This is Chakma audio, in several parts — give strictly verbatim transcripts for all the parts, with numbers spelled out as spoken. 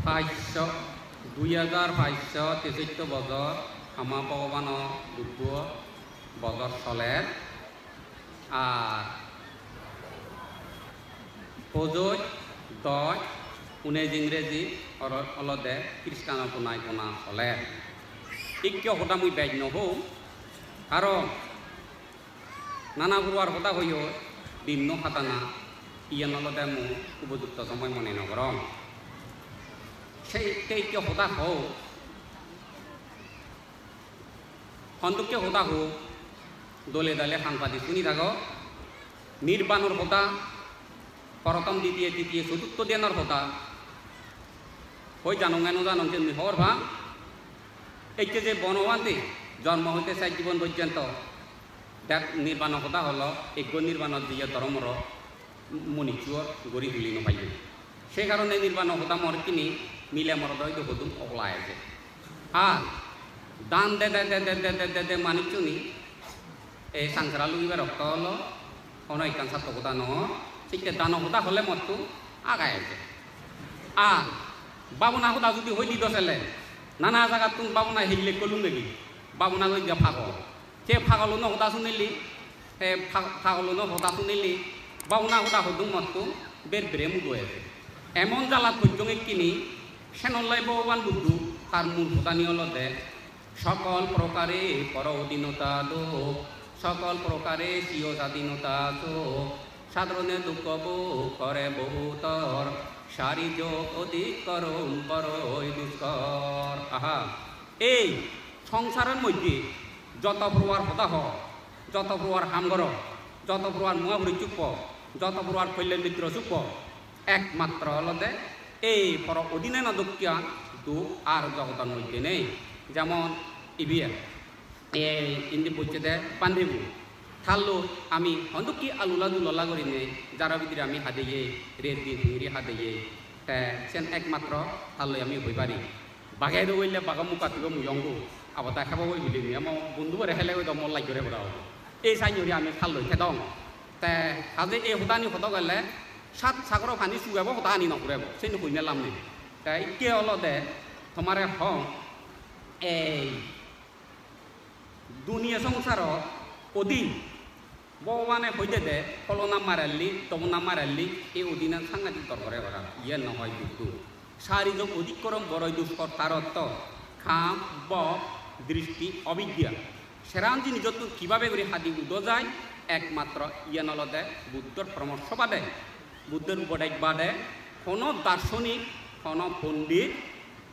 Pachsho, dui hajar pachsho tesoitto bojor ama Bhogobano Buddho bojor soler. Ar pojoj, doj, unej Ingreji, oro-, olode Kristano gonai gona soler. Ikko hoda mui bej no hom, karon nana puruar hoda hoyo, din no hadana, iyan olode mui upojukto somoy mone no gorong. Sei, te ikko hoda ho, hondokke hoda ho, dole dale han padi suni thago, nirbanor hoda, prothom, ditiye, tritiye, choturtho dhyanor hoda, hoi janong ne no janong, jemni hobor pang. Ecche je Bonobhante jonmo hoite ses jibon porjonto, der nirbanor hoda holo, ekko nirbanot diye dhoromoro municchuor gori tuli no palle. Se karone nirbanor hoda mor ikkini mile morot hoide hodung ogla eje. Ar dan de de de de de de de de manucchuni ei sangsara lugibar okto olo, hono ekkan satto hoda no, sikke dano hoda hole motto aga eje. Ar babona hoda judi hoi di do sele, nana jagattun babona hille kolung degi, babona goi dia pagol. Se pagoluno hoda sunili, se pa-, pagoluno hoda sunili, babona hoda hodung motto ber bere mudo eje. Emon jalat pojjong ikkini, senollai Bhogoban Buddho tar mul hodani olode, "সকল প্রকারে পর অধীনতা যোগ, সকল প্রকারে স্বীয় স্বাধীনতা যোগ, সাধারণে দুঃখ ভোগ করে বহুতর, সারি যোগ অধিক করম বড়ই দুষ্কর।" Aha, ei songsaror moddhe joto puruar hoda ho, joto puruar ham goro, joto puruar muha puri suk po, joto puruar kolyan mitro suk po, ekmatro olode ei poro odhine no dokkiya duk ar jogodor moddhe nei. Jemon ibe, ei indi bocche de bhantebu, thallo ami hondokke alula dulala gurinei jara bidire ami hadeye, ret din hingiri hadeye, te sen ekmatro thallo ami hoi pari. Bage do golle bago mukka tigo mui ongo. Abada hebo goi bili mui amo bondhu bore hele goi do mor laj gore bora obo. Ei sainori ami thalloi thedong. Te haje ei hodani hodo gele sat sagoro pani sugebo, hodani no purebo. Sen hoi melam nei. Te ikke olode tomare hong, ei duniya songsarot odin Bhogobane hoi dede, holona marelli, dobona marelli, ei odinan sangadik dorgore para. Iyan no hoi Buddho. Sari jog odhik korom boroi duskor tar ortho, kam, bhob, dristi, obidya. Seran jinijottun kibabe guri hadi udo jai, ekmatro iyan olode Buddhor poramorso bade, Buddhor upodes bade, hono darsonik, hono pondit,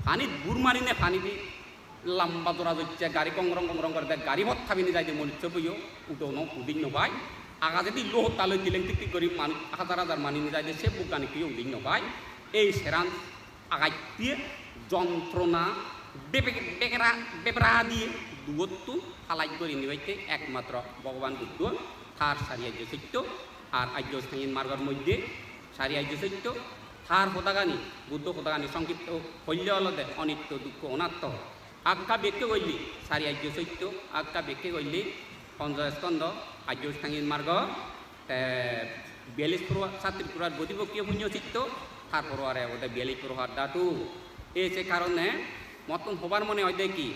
panit bur marine panit lamba jora josse gari gongrong gongrong gorede, gari pot habine jaide manuccho boyo udo no, udin no pai. Agajedi lo hotta loi tileng tik tik guri manuj hajar hajar mani nejaide se bugganikkyo udin no pai. Ei seran agatte jontrona bebe-, bebera, bebera diye dugottun halaj guri nibatte ekmatro Bhogoban Buddho tar sari ajjo sotto ar ajjo ostangik margor moddhe sari ajjo sotto tar hodagani, Buddho hodagani songkipto hoille olode onitto, dukkho, onatto. Akka bekke goille sari ajjo sotto, akka bekke goille poncho skondo, ajjo ostangik margo, te biyallis puro-, satris prohar bodhi pokkiyo punyo sitto, tar pore are obode biyallis prohar dhatu. E se karone mottun hobar mone hoide ki,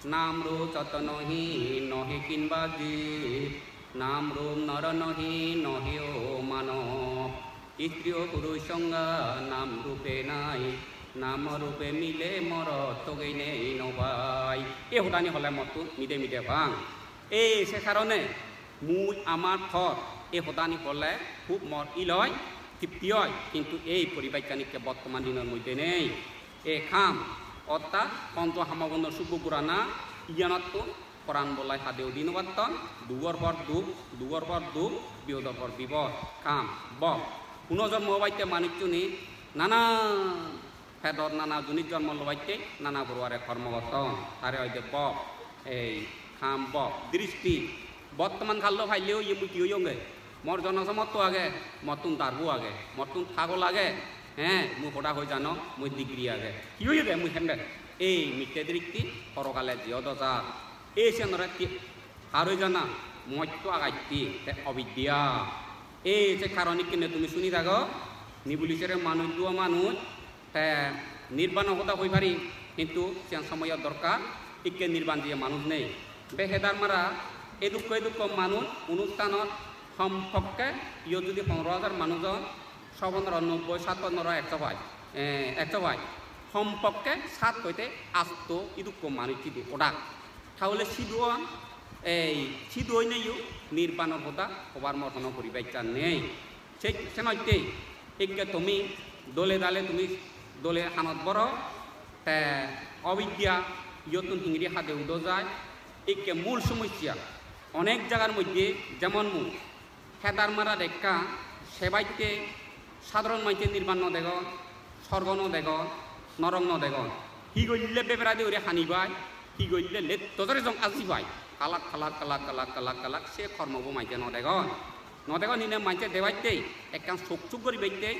nam rup sotto nohi, nohi kinba jib, nam rup nor nohi, nohi o manob. Istri o purush songga nam rupe nai, nam rupe mile morot togei nei no pai. E hodani hole mottun mide mide pang. E se karone mui amar tor e hodani hole hub mor il oi, tipti oi, kintu ei poribajjanikke bottoman dinor moddhe nei. E kam, ortat poncho hamogunor suk bhog gorana, iyanottun poran bolai hade udi no patton, dugor por duk, dugor por duk, biyodor por bibod, kam, bhob. Puno jonmo obatte manucchune nana pedot nana junit jonmo lobatte nana puroware kormo gotton, tare hoide bhob, ei kam bhob, dristi. Bottoman kallo paille oye mui hi oyonge? Mor jonosamortho age, mottun darbo age, mottun pagol age, he, mui hoda hoi jano, mui degree age. Hi oyede mui hembe? Ei mitte dristi porokale jiyo doja. Ei siyanore ti-, har oi jana, moitto agatte, te obidya. Ei se karon ikkine tumi suni thago, nibuli sere manuj, duo manuj, te Nirbanor hoda hoi pari, hintu siyan somoyor dorkar, ikke nirban jiye manuj nei. Be hedar mara edukko edukko manuj onusthanot hom pokke iyot judi pondro hajar manuj on, so pondro nobboi, sat pondro ekso pai, eh, ekso pai. Hom pokke sat hoite atto idukko manuj sidu odak. Tahole sidu on, ei sidu oineyo nirbanor hoda hobar mor hono poribessan nei. Se, senotte ikke tumi dole dale tumi dole hanot boro, te obidya iyottun hingiri hade udo jai, ikke mul somossya. Onek jagar moddhe jemon mui hedar marat ekka sebatte sadharon manje nirban no degon, sorgo no degon, norok no degon. Hi golle beberadi uri hani pai, hi golle letto jore jong aji pai. Kalak, kalak, kalak, kalak, kalak, kalak, se kormobo manje no degon. No degon hine manje debatte ekkan sok sok guri bette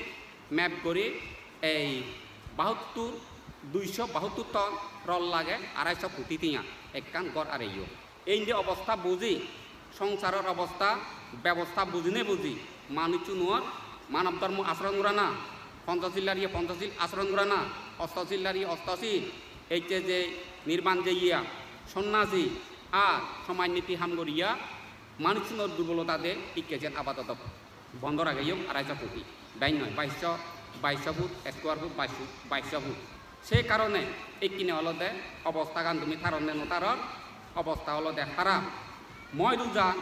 map guri ei bahuttur, duiso bahuttur ton rol lage, araiso koti tenga ekkan gor areyo. Ei indi obosta buji, songsaror obosta, bebosta bujine buji, manuchunor manob dhormo asoron gorana, Ponchosil lariye Ponchosil asoron gorana, Ostosil lariye Ostosil, ecche je nirban jeiya, sonnasi, ar somaj niti ham goriya, manuchunor durbolota de ikke jen abadoto bondo rageyong araiso koti. Bej noi, baisso, baisso foot, square foot, baisso, baisso foot. Se karone ikkine olode obostagan tumi taronne no taror, obosta olode harap. Moi duja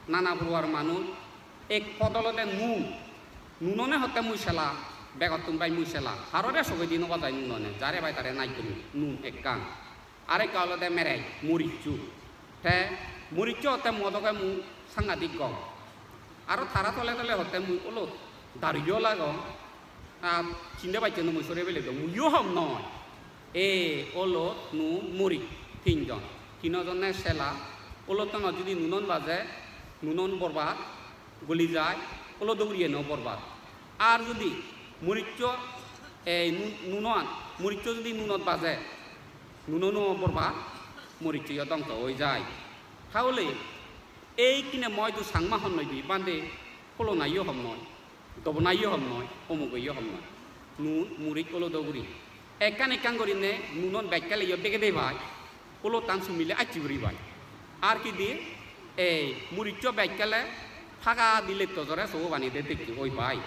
nana puruar manuj, ek pod olode nun. Nunone hotte mui sela, begottun bai mui sela. Harore sogedi no bajai nunone, jare bai tare naj guri, nun ekkan. Arekka olode merei, murisso. Te murisso hotte modoge mui sangadik gom. Aro tara tole tole hotte mui olot daruyo lagong. Ar sinde bacche no mui sore bele do, muiyo hom noi. E olot nun muris tinjon. Tino jone sela, olottonot judi nunon baje, nunon borbad, guli jai, olo doguriye no borbad. Ar judi murisso, ei nun-, nunoan, murisso judi nunot baje, nuno no borbad, murissoyo dongso oi jai. Tahole ei kine moidu Changma honnoi di bande, Polonayo hom noi, Dobonayo hom noi, omugoyo hom noi. Nun, muris, olo doguri. Ekkan ekkan gurinei nunon bej keleyo begede pai, olottan sumile acchi guri pai. Ar hi di, ei murisso bej kele paga di letto jore sogo pani de dekki oi pai.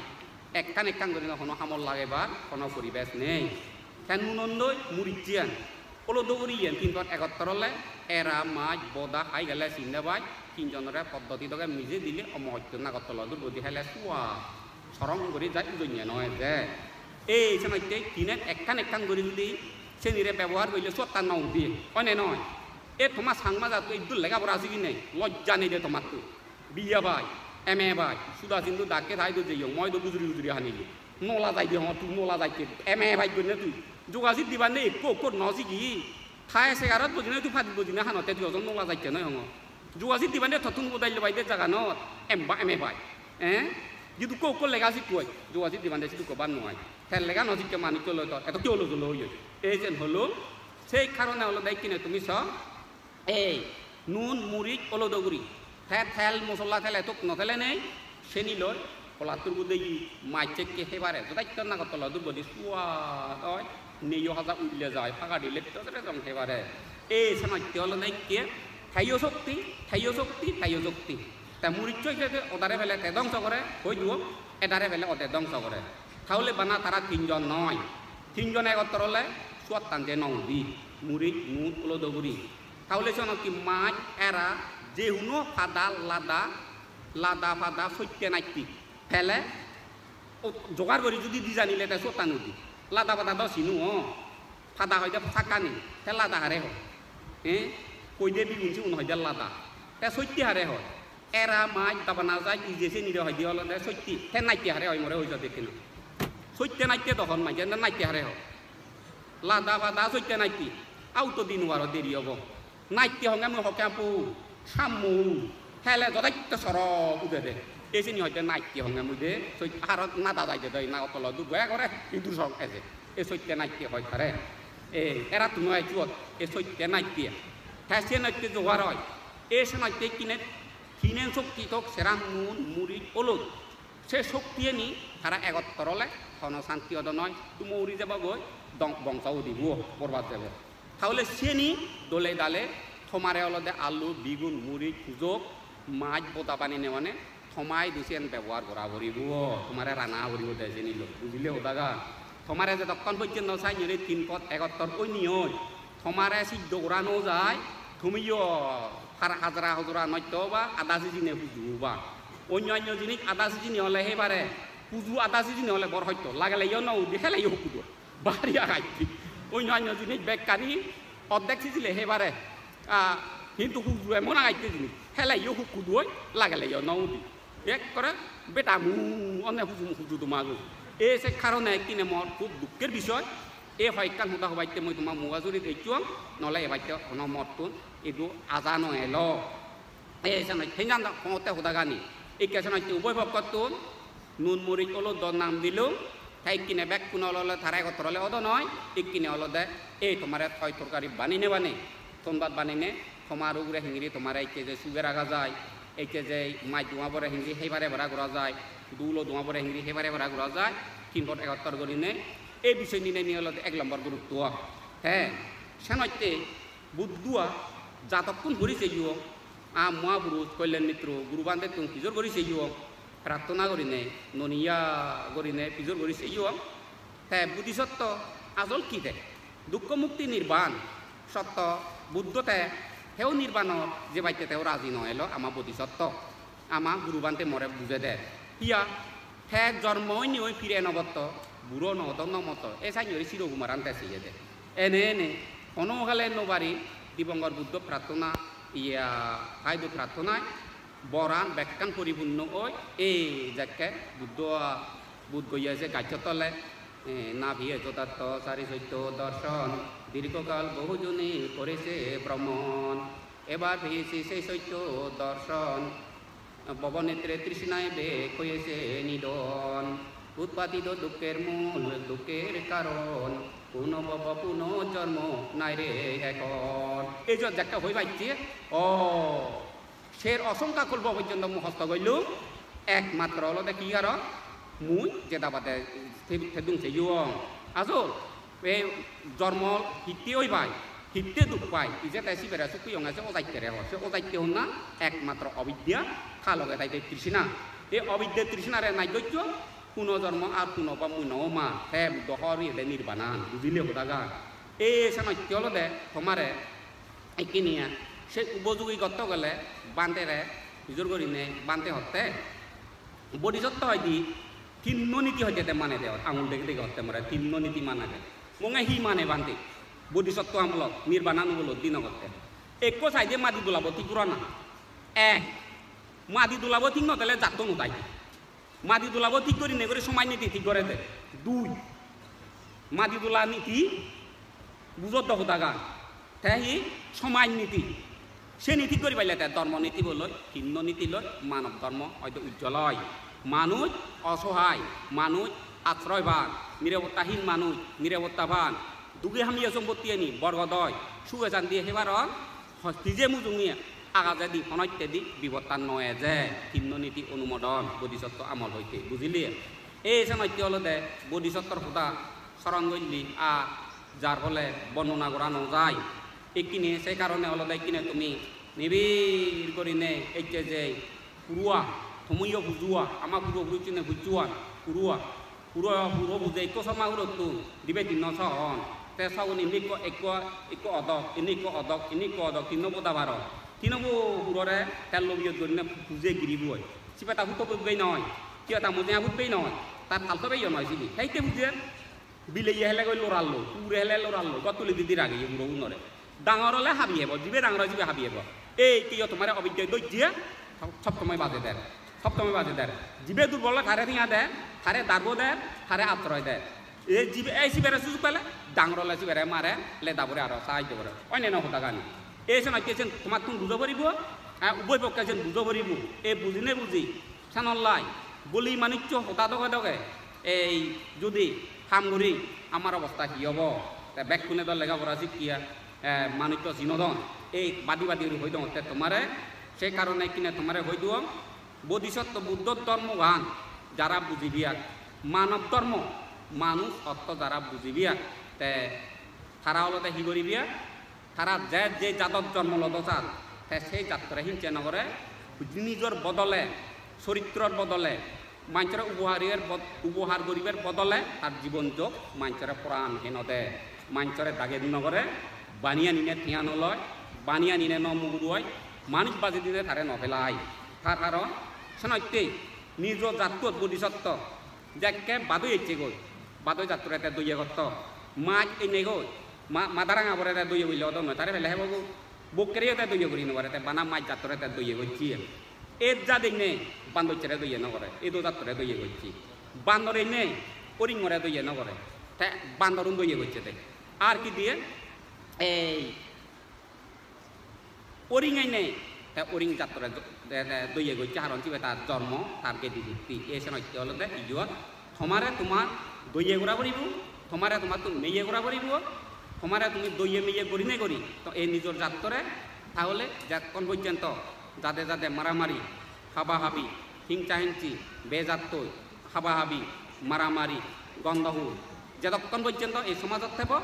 Ekkan ekkan gurinei hono hamot lagebar hono poribesh nei. Te nunondoi murissiyan, olo doguriyen tinjon egottor ole era, maj, boda hai gele sinde pai, tinjonore poddoti doge mije dile omohotto Nagartala dur bodi hele sua. Sorong guri jai ujonye no eje. Ei senotte tinen ekkan ekkan guri judi senire bebohar golle suottan no udi. Oi ne noi? E toma Changma jatto iddur lega pora siginei, lojja nei de tomatto. B A pai, M A pai, suda sindu dakke thai do jeyong, moi do gujuri gujuri hanilung. No lajai de hongor tui, no lajai de. M A pai gonne tui. Jogasit dibanne ekko ekko no sigi. Thai segarot bojinei tui padit bojinei hanotte tui ojon no lajai de noi hongor. Jogasit dibanne tottun udaillo bai de jaganot, em ba M A pai. Eh? Jidukko ukko lega sikko oi, jogasit dibanne sidukko bar no ai. Te lega no sikke manuj tolo to, eto ki olo jolo oye. Ei jen holo, sei karone olode ikkine tumi so, ei nun, muris, olodo guri. Te tel, mosola tele tuk no tele nei, seni loi, holattur gudeyi, maj sekke hebare, jodaitto Nagartala dur bodi suat oi, neyo haja ulle jai, pagadi letto sere jong hebare. Ei senotte olode ikke, teyo sokti, teyo sokti, teyo sokti. Te murisso ijebe odare pele te dongso gore, hoi duo, edare pele ode dongso gore. Tahole bana tara tinjon noi. Tinjon egottor ole suattan je no udi. Muris, nun, olodo guri. Tahole sono ki maj, era, je huno pada, lada, lada pada, soitte naitte. Pele, o, jogar gori judi di janile te suattan udi. Lada pada do sinu o. Pada hoide sakkani, te lada hare hoi. Eh? Koide bigun sigun hoide lada. Te soitte hare hoi. Era maj dabana jai ije senire hoide olode soitte. Te naitte hare hoi more hoijo dekkeno. Soitte naitte dohon manje na naitte hare hoi. Lada pada soitte naitte. Auto din waro deri obo. Naitte honge mui hokke apu. Sammu. Hele jodaitto soro udede. Ei seni hoide naitte honge mui de. Soi harot nada jaide doi na otolo duggo egore. Idur song eje. E soitte naitte hoi tare. E, erattun oi suot, e soitte naitte. Te se naitte jogar oi. E se naitte kine, kinen sokti tok seran nun, muris, olot. Se shoktiyeni tara egottor ole hono santi odo noi, tumo uri jebogoi, dong-, bongso udibo, borbad jebo. Tahole siyeni dole dale tomare olode alu, bigun, muris, hujok, maj boda banei ne mane toma idu siyen bebohar gora poribo, tomare rana poribo de siyeni loi, bujile hodagan? Tomare jedokkon pojjonto sannye guri tin pot egottor oinei oi, tomare siddo gora no jai, tumiyo har-, hajara hujura nosto oba, ada sijine huju oba. Onyo onyo jinis ada sijine ole hebare, huju ada sijine ole bor hosto, lageleyo no udi, heleyo hukku doi. Bari agatte. Onyo onyo jinis bekkani oddek sijile hebare. Ah, hintu huju emon agatte jinis, heleyo hukku doi, lageleyo no udi. Ekkore beta mu onne huju, huju duma goi. E se karone ekkine mor hub dukker bisoy. E hoyekkan hoda hobatte mui toma muga juri dejjong, nole ebatte hono mottun idu aja no elo. E senotte henjan da hotte hodagani. Ikke senotte uboi pokkottun nun muris oloddo nam dilung, te ikkine bekkun olode tara egottor ole odo noi, ikkine olode ei tomare toi torkari banine bane, ton bhat banine, tomar ugure hingiri tomare ikke je suge raga jai, ikke je maj duma bore hingiri hebare bara gora jai, dulo duma bore hingiri hebare bara gora jai, tin pot egottor gorine, ei bisoy nineni olode ek lombor gurutto. Te senotte Buddhua jadokkun guri seiyo, a Mahapurush Kalyan Mitro Guru Bhantettun pijor guri seiyo, prarthona gorine, noniya gorine pijor guri seiyo. Te Bodhisotto ajol ki te? Dukko mukti nirban, sotto Buddho te, heo nirbanot jebatte teo raji no elo ama Bodhisotto. Ama Guru Bhante more bujei de. Hiya, te jormo oinei oi pire no botto, buro no odo no motto, e sannye guri Siro Kumaran te seiye de. Ene ene, hono hale no pari, Dibongor Buddho prarthona, iya, haidu prarthonai, boran bekkan poripunno oi, ei jekke Buddho, Buddho iye se gaccho tole, eh, na piye jodatto sari sotto dorshon, dirghokal bohu joni koreche bromon, ebar peyesi sei sotto dorshon, Bhobo netre trishna ebe hoyese nidon, utpatido dukher mul, dukher karon, puno bhobo puno jormo nai re ekon. Ei je jekke hoi pacche, o, ser osongkha kolpo porjonto mui hosto gollung, ekmatro olode ki karon? Mui jeda bade te-, tedung seyong. Ajol, ei jormo hitte oi pai, hitte duk pai, ije te sibere suk peyonge se ojaittere hor. Se ojaitte honna? Ekmatro obidya, ta loge taide trishna. Ei obidya trishnare nai goccho, puno jormo ar puno bhab mui no oma, te Buddho hor iyede nirbanan, bujile hodagan? Ei senotte olode tomare ekkene se upojogi gotto gele bhantere pijor gorine bhante hotte. Bodhisotto hoide tinno niti hoide de mane de, angul dege dege hotte more tinno niti mane de. Monge hi mane bhante? Bodhisotto amolot, nirbanan upolobdhi no gotte. Ekko saide madi dulabo thik gorana. Ek, madi dulabo thik no thele jatto no thai. Madi dulabo thik gorine guri somaj niti thik gore de. Dui, madi dula niti bujot do hodagan. Te hi? Somaj niti. Seni thik guri paile te dhormo niti bo loi, tinno niti loi, manob dhormo hoide ujjol oi. Manuj osohai, manuj asroy pan, nirapottahin manuj nirapotta pan, dugi hamiye sompottiyeni borgot oi, suge santiye hebar on, hos-, tije mujunge agajedi honottedi bipottan no eje, tinno niti onumodon, bodhisotto amol hoite, bujile? Ei senotte olode bodhisottor hoda soron golle, a jar phole bonnona gora no jai. Ekkine se karone olode ekkine tumi nibir gorine ecche je purua, tumiyo pujua, ama puro puro chine pujua, purua, puro puro puje ekko soma hurottun dibe tinno sohon. Te sogun indi ekko, ekko, ekko odok, indi ekko odok, indi ekko odok, tinno boda paro. Tinno bo hurore tel lobiyot gorine puje giribo oi. Sibe ta hutto bobbe noi, sibe ta mujunga hutbe noi, ta palto beyo noi sibe. Heite puje. Bileye hele goi lorallo, hure hele lorallo, gor tuli didi rageye huro unore. Dangor ole habi hebo, jibe dangor oi jibe habi hebo. Ei, tiyo tomare obidyai dojje, sob somoi baje der. Sob somoi baje der. Jibe durbol ole tare tinga der, tare darbo der, tare atroy der. Ei jibe, ei sibere sujuk pele, dangor ole sibere mare, leda pore aro sahajjo gore. Oineno hodagani. Ei senotte sen tomattun bujo poribo, eh, uboi pokke sen bujo poribo. Ei bujine buji, Senollai, boli manuccho hoda doge doge, ei judi ham guri amar obosta hi obo? Te bekkune do lega pora sikkiya, eh, manuccho sinodon. Ei badi badi guri hoi dongotte tomare, se karone ekkine tomare hoi duong, Bodhisotto Buddho dhormogan, jara bujibiya, manob dhormo, manuj otto jara bujibiya, te tara olode hi guribiya? Tara je je jadot jonmo lodo sar, te sei jattore hinse no gore, nijor bodole, soritror bodole, manjore upohar goribar bod-, upohar goribar bodole tar jibon jog manjore poran heno de, manjore daget no gore, bani anine tenga no loi, bani anine no muguru oi, manuj baji dine tare no pelai. Tar karon senotte nijo jattuot bodhisotto, jekke bado ecche goi, bado jattore te doye gotto, maj ene goi, ma-, madaranga bore te doye goi lodon noi, tare pele hebo goi. Bokkere te doye guri no pare, te bana maj jattore te doye gocche. Et jat enne bandoccere doye no gore, edo jattore doye gocche. Bandor enne oringore doye no gore, te bandorun doye gocche te. Ar hi diye? Ei oring enne te oring jattore do-, de-, de-, doye gocche, haron sibe tar jormo, tar gedi gutti. E senotte olode iyot tomare tomar doye gora poribo, tomare tomattun meye gora poribo, tomare tumi doye meye gorine gori, to ei nijor jattore, tahole jekkon pojjonto jade jade maramari, habahabi, hingsa hingsi, bejattoi, habahabi, maramari, gondogol, jedokkon pojjonto ei somajot thebo,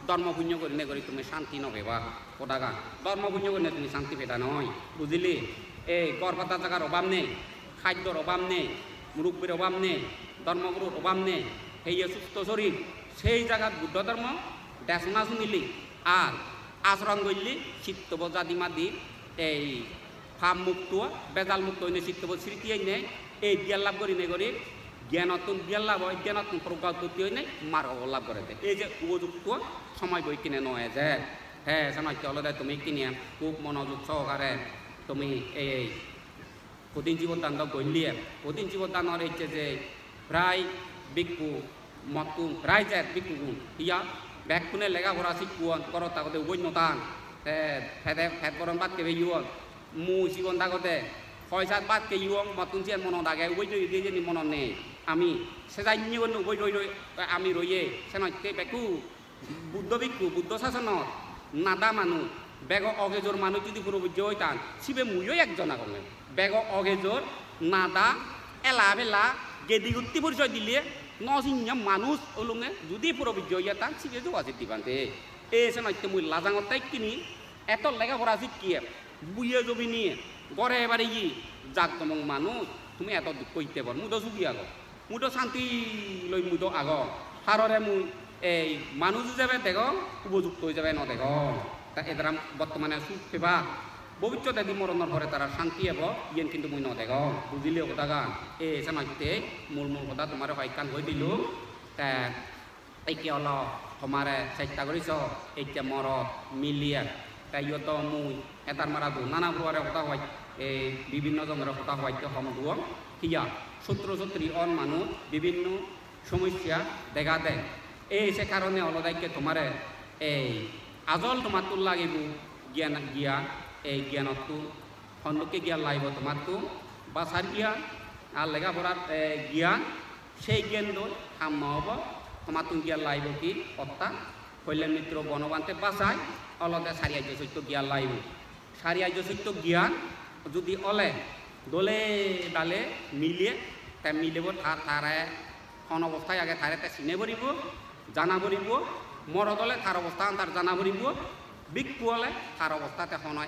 dhormo punyo gorine gori tumi santi no peba, hodagan. Dhormo punyo gorine tumi santi peda noi, bujile? Ei ghor bada jagar obab nei, khaddor obab nei, murubbir obab nei, dhormogurur obab nei, heye susto sorir, sei jagat Buddho dhormo desona sunile ar asoron golle sittobo jadi madi ei pap mukto, bejal mukto oine sittobo sriti oine ei gyan lab gorine gori, gyanottun gyan lab oi, gyanottun progga utpotti oine margo lab gorede. Ei je upojukto somoy bo ikkine no ejer. Te senotte olode tumi ikkine hub monojog sohokare tumi ei, ei Kothin Cibor Dan do golle. Kothin Cibor Danor ecche je prai bhikkhu mottun, prai jet bhikkhugun, iya, bekkune lega pora sikkuon, gorot tagode uboj no tan, te pede, pet boron bhat hebeyon, mui sigon tagode hoi sat bhat heyong, mottun siyan monot age, uboj roi diye jeni monot nei. Ami sejanye gonne uboj roi roi, ami roye, senotte bekku Buddho bhikkhu, Buddho sasonot nada manuj, bego ogejor manuj judi probojjo oi tan, sibe muiyo ekjon agonge. Bego ogejor, nada, ela bela, gedi gutti porisoy dile, no sinne manuj olunge judi probojjo oye tan, sibe joga siddhi bhante. E senotte mui lajangotte ikkini, eto lega pora sikkiye, buye jobiniye, gore bariye, jak jomok manuj, tumi eto dukko hitte por, mui do sugi agong. Mui do santi loi mui do agong. Harore mui ei manuj ijebe degong, upojukto ijebe no degong. Ta edara bottomane suk pebak. Bobissotedi moronor pore tara santi ebo, iyen hintu mui no degong. Bujile hodagan? E senotte mul mul hoda tomare hoyekkan hoi dilung. Te Ikke olo tomare chesta goriso, ikke morot, mile, te iyot do mui edar maradu nana puribare hoda hoi, ei bibinno jonore hoda hobatte hom duo. Hiya, sotro sotri on manuj bibinno somossya dega de. Ei se karone olode ikke tomare ei ajol tomattun lagibo gyan, gyan, ei gyanottun Hondokke gyan lagibo tomattun? Bachar gyan ar lega porar, eh, gyan, sei gyan doi ham no obo. Tomattun gyan lagibo hi? Orthat Kolyan Mitro Bonobhante bachai olode sari ajjo sotto gyan lagibo. Sari ajjo sotto gyan judi ole dole dale mile, te milebo ta-, tare hon obostai age tare te sine poribo, jana poribo, morot ole tar obosta an tar jana poribo, bhikkhu ole tar obosta te hono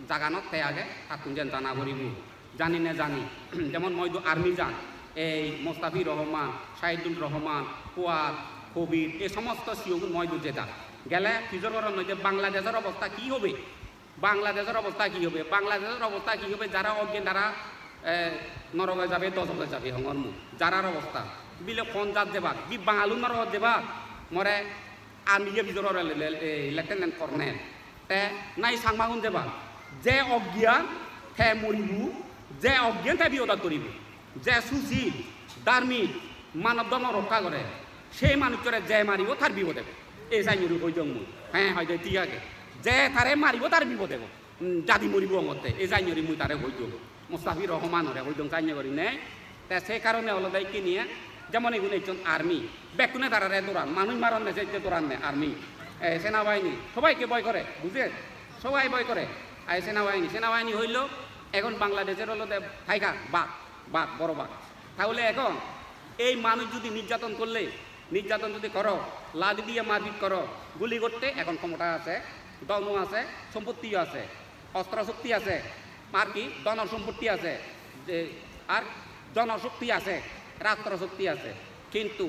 jaganot te age, tattun jen jana poribo. Jani ne jani, jemon moi do army jan, ei Mostafizur Rahman, Sahidul Rahman, Fuad, Kobir, ei somosto siyogun moi do jeda. Gele pujor goron noi je Bangladeshor obosta hi hobe? Bangladeshor obosta hi hobe? Bangladeshor obosta hi hobe? Jara oggen tara, eh, noroge jabe, dojore jabe, hongor mui. Jarar obosta. Bile hon jat jebak? Hi Bangalun norogot jebak? More army ye pujor gore le-, le-, eh, lieutenant colonel. Te nahi Changmagun jebak? Je ogyan te moribo, je ogyan te bipodat poribo. Je susil, dharmik, manob dhormo rokka gore, sei manuchchore je maribo tar bipod ebo. Ei jani guri hoi dong mui. He, hoi de thik age. Je tare maribo tar bipod ebo. Hmm, jadi moribo ongotte. Ei jani guri mui tare hoi dong. Mostafizur Rahmanore hoi dong jani gurinei. Te se karone olode ikkine, jemon igun ekjon army. Bekkune tarare doran, manuj maronne se ecche doranne army. Eh, senabahini. Sobaike boi gore, bujhen? Sobai boi gore. Ar senabahini, senabahini hoilo, egon Bangladeshor olode tiger, bagh. Bagh, boro bagh. তাহলে এখন এই মানুষ যদি নির্যাতন করলে, নির্যাতন যদি করো, লাঠি দিয়ে মারপিট করো, গুলি করতে এখন ক্ষমতা আছে, ধন আছে, সম্পত্তিও আছে, অস্ত্র শক্তি আছে, আর কি ধন সম্পত্তি আছে, যে আর জনশক্তি আছে, রাষ্ট্র শক্তি আছে। কিন্তু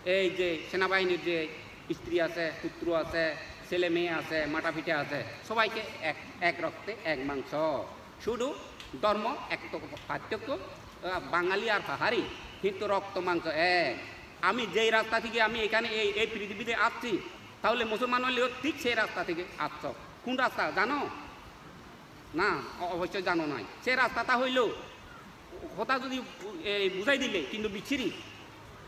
এই যে সেনাবাহিনীর যে স্ত্রী আছে, পুত্র আছে, ছেলে মেয়ে আছে, মাটা পিঠা আছে, সবাইকে এক, এক রক্তে এক মাংস। শুধু ধর্ম এক তো পার্থক্য, আহ, বাঙালি আর পাহাড়ি, কিন্তু রক্ত মাংস এক। আমি যেই রাস্তা থেকে আমি এখানে এই, এই পৃথিবীতে আসছি, তাহলে মুসলমান হলেও ঠিক সেই রাস্তা থেকে আসছ। কোন রাস্তা জানো? না, অ-, অবশ্যই জানো নাই। সেই রাস্তাটা হইল, কথা যদি, এ, বুঝাই দিলে কিন্তু বিচ্ছিরি।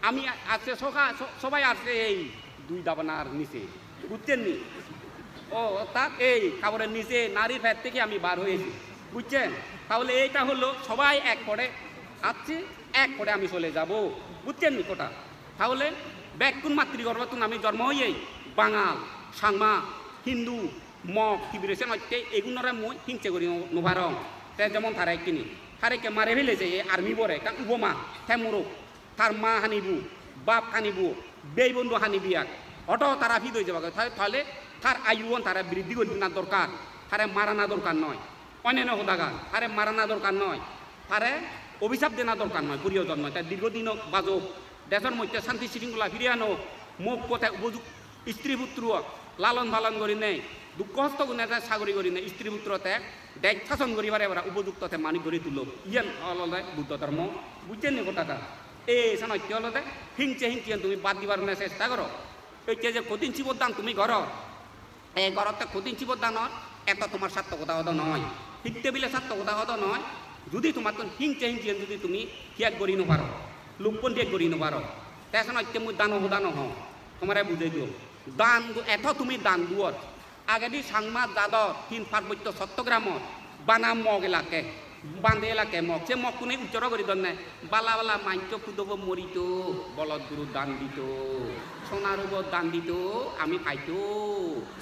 আমি আ-, আছে সকা-, স-, সবাই আছে এই দুই দাবানার নিচে, বুঝছেন নি? ও, অর্থাৎ এই কাপড়ের নিচে নারীর পেট থেকে আমি বার হয়েছি, বুঝছেন? তাহলে এইটা হলো সবাই এক করে আসছি, এক করে আমি চলে যাব, বুঝছেন নি কথা? তাহলে বেগুন মাতৃগর্ভত আমি জন্ম হয়েই বাঙাল, সাংমা, হিন্দু, মগ, ত্রিপুরেশন হচ্ছে এগুলোরে মই হিংসে করি নো-, নোভারং। তে যেমন তারা একটি নি, তারা একে মারে ফেলেছে এই আর্মি বরে, কারণ উপমা, তে মুরুখ। তার মা হানিবু, বাপ হানিবু, বেই বন্ধু হানিবিয়াক। অটো তারা ফিদ হয়ে যাবে। তাহলে, তাহলে তার আয়ুবন তারা বৃদ্ধি করে না দরকার, তারা মারানা দরকার নয়। অন্যান্য হোদাগান, তারা মারানা দরকার নয়, তারা অভিশাপ দেনা দরকার নয়, পুরীয় জন্ম। তাই দীর্ঘদিন বাজক, দেশের মধ্যে শান্তি শৃঙ্খলা ফিরিয়ে আনো, মুখ পথে উপযুক্ত স্ত্রী পুত্র লালন পালন করি নেই, দুঃখ হস্ত গুণে তাই চাকরি করি নেই, স্ত্রী পুত্র তে দেশ শাসন করি পারে, এবার উপযুক্ত তে মানিক গড়ি তুলো। ইয়ান অলদে বুদ্ধ ধর্ম, বুঝছেন নি কথাটা? এই সানাইতে হলো দে, হিংসে হিংসে তুমি বাদ দিবার না চেষ্টা করো। এই যে, যে কঠিন চিবর দান তুমি করো, এই করতে কঠিন চিবর দান হয়, এত তোমার সার্থকতা হতো নয়। হিকতে বিলে সার্থকতা হতো নয়। যদি তোমার তো হিংসে হিংসে যদি তুমি ত্যাগ করি না পারো, লুপ্পন ত্যাগ করি না পারো, তে সানাইতে মুই দান হো দান হো, তোমারে বুঝাই দিও। দান দু-, এত তুমি দান দুয়ার, আগেদি চাংমা জাদর তিন পার্বত্য চট্টগ্রামত বানা মগ এলাকে, বান্দে এলাকে মগ, সে মগ কোনে উচ্চারণ করি ধরনে, বালা বালা মাইনচ পুদব মরিত, বলদ গরু দান দিত, সোনার উপর দান দিত, আমি পাইতো।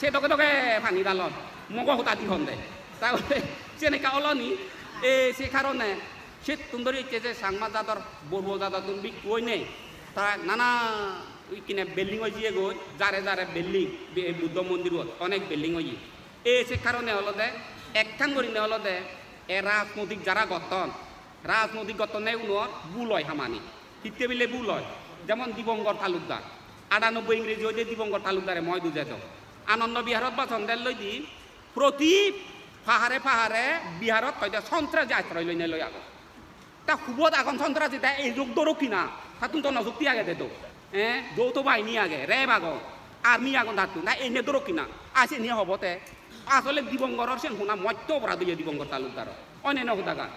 সে দকে দকে পানি ডালত, মগ হতা দি হন্দে। তাহলে সে নাকি অলনি, এ, সে কারণে সে তুন্দরি হচ্ছে যে চাংমা জাদর, বড়ুয়া জাদর তুমি বিক্ষু হই নেই, তা নানা ওই কিনা building হয়ে গিয়ে গই, যারে যারে building, বি-, বুদ্ধ মন্দির অত অনেক building হয়ে। এ সে কারণে হলো দে, একখান করি নে হলো দে, এ রাজনৈতিক যারা গঠন, রাজনৈতিক গঠনে উনোর ভুল হয় হামানি। হিতে বিলে ভুল হয়। যেমন দিবঙ্কর তালুকদার, আটানব্বই ইংরেজি হইতে দিবঙ্কর তালুকদারে মই দুজে তো। আনন্দ বিহারত বাসন দের লই দি, প্রতি পাহাড়ে পাহাড়ে বিহারত হইতে সন্ত্রাসী আশ্রয় লই নে লই আগো। তা হুবত আগুন সন্ত্রাসী, তা এই যুগ ধরো কিনা, তা তুমি তো নজুক্তি আগে দে তো। হ্যাঁ, যৌথ বাহিনী আগে, র্যাব আগুন, আর্মি আগুন থাকতো, তা এনে ধরো কিনা, আসে নিয়ে হবো তে। আসলে দিবঙ্করর সেন হুনা মত্ত অপরাধ হইয়া দিবঙ্কর তালুকদার। অন্যান্য হুদাগান।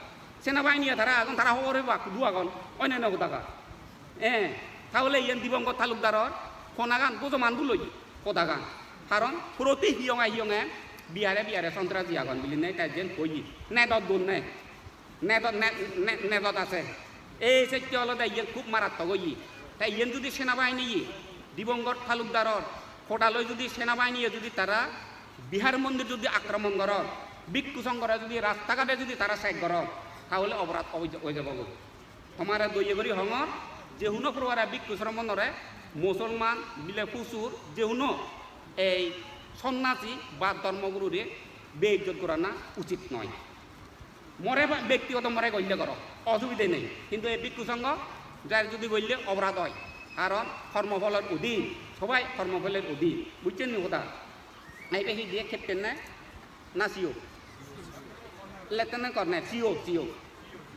সেনাবাহিনী তারা আগুন, তারা হবরে বা কুদু আগুন, অন্যান্য হুদাগান। হ্যাঁ, তাহলে ইয়ান দিবঙ্কর তালুকদারর ফোনাগান বুঝমান বুলই, কোদাগান। কারণ প্রতি হিয়ঙে হিয়ঙে বিহারে বিহারে সন্ত্রাসী আগুন বিলি নেই, তাই যেন কই, নেদর দূর নেই। নেদত, নে-, নে-, নেদত আছে। এই সেট্টি হলো দে, ইয়ে খুব মারাত্মক হই। তাই ইয়ে যদি সেনাবাহিনী, দিবঙ্কর তালুকদারর কোটালয় যদি সেনাবাহিনী যদি তারা বিহার মন্দির যদি আক্রমণ করর, ভিক্ষু সংঘরে যদি রাস্তাঘাটে যদি তারা চেক করর, তাহলে অপরাধ হয়ে যা-, হয়ে যাবো গো। তোমার দইয়ে করি হঙর, যে হুনো পরিবারে ভিক্ষু শ্রমণরে, মুসলমান, বিলে ফুসুর, যে হুনো এই সন্ন্যাসী বা ধর্মগুরুরে বেইজ্জত করানা উচিত নয়। মরে বা-, ব্যক্তিগত মরে গইলে করো, অসুবিধে নেই, কিন্তু এই ভিক্ষু সংঘ যার যদি গইলে অপরাধ হয়, কারণ কর্মফলের অধীন, সবাই কর্মফলের অধীন, বুঝছেন নি কথা? এই বেশি দিয়ে খেতে না, না CO, lieutenant colonel, CO, CO.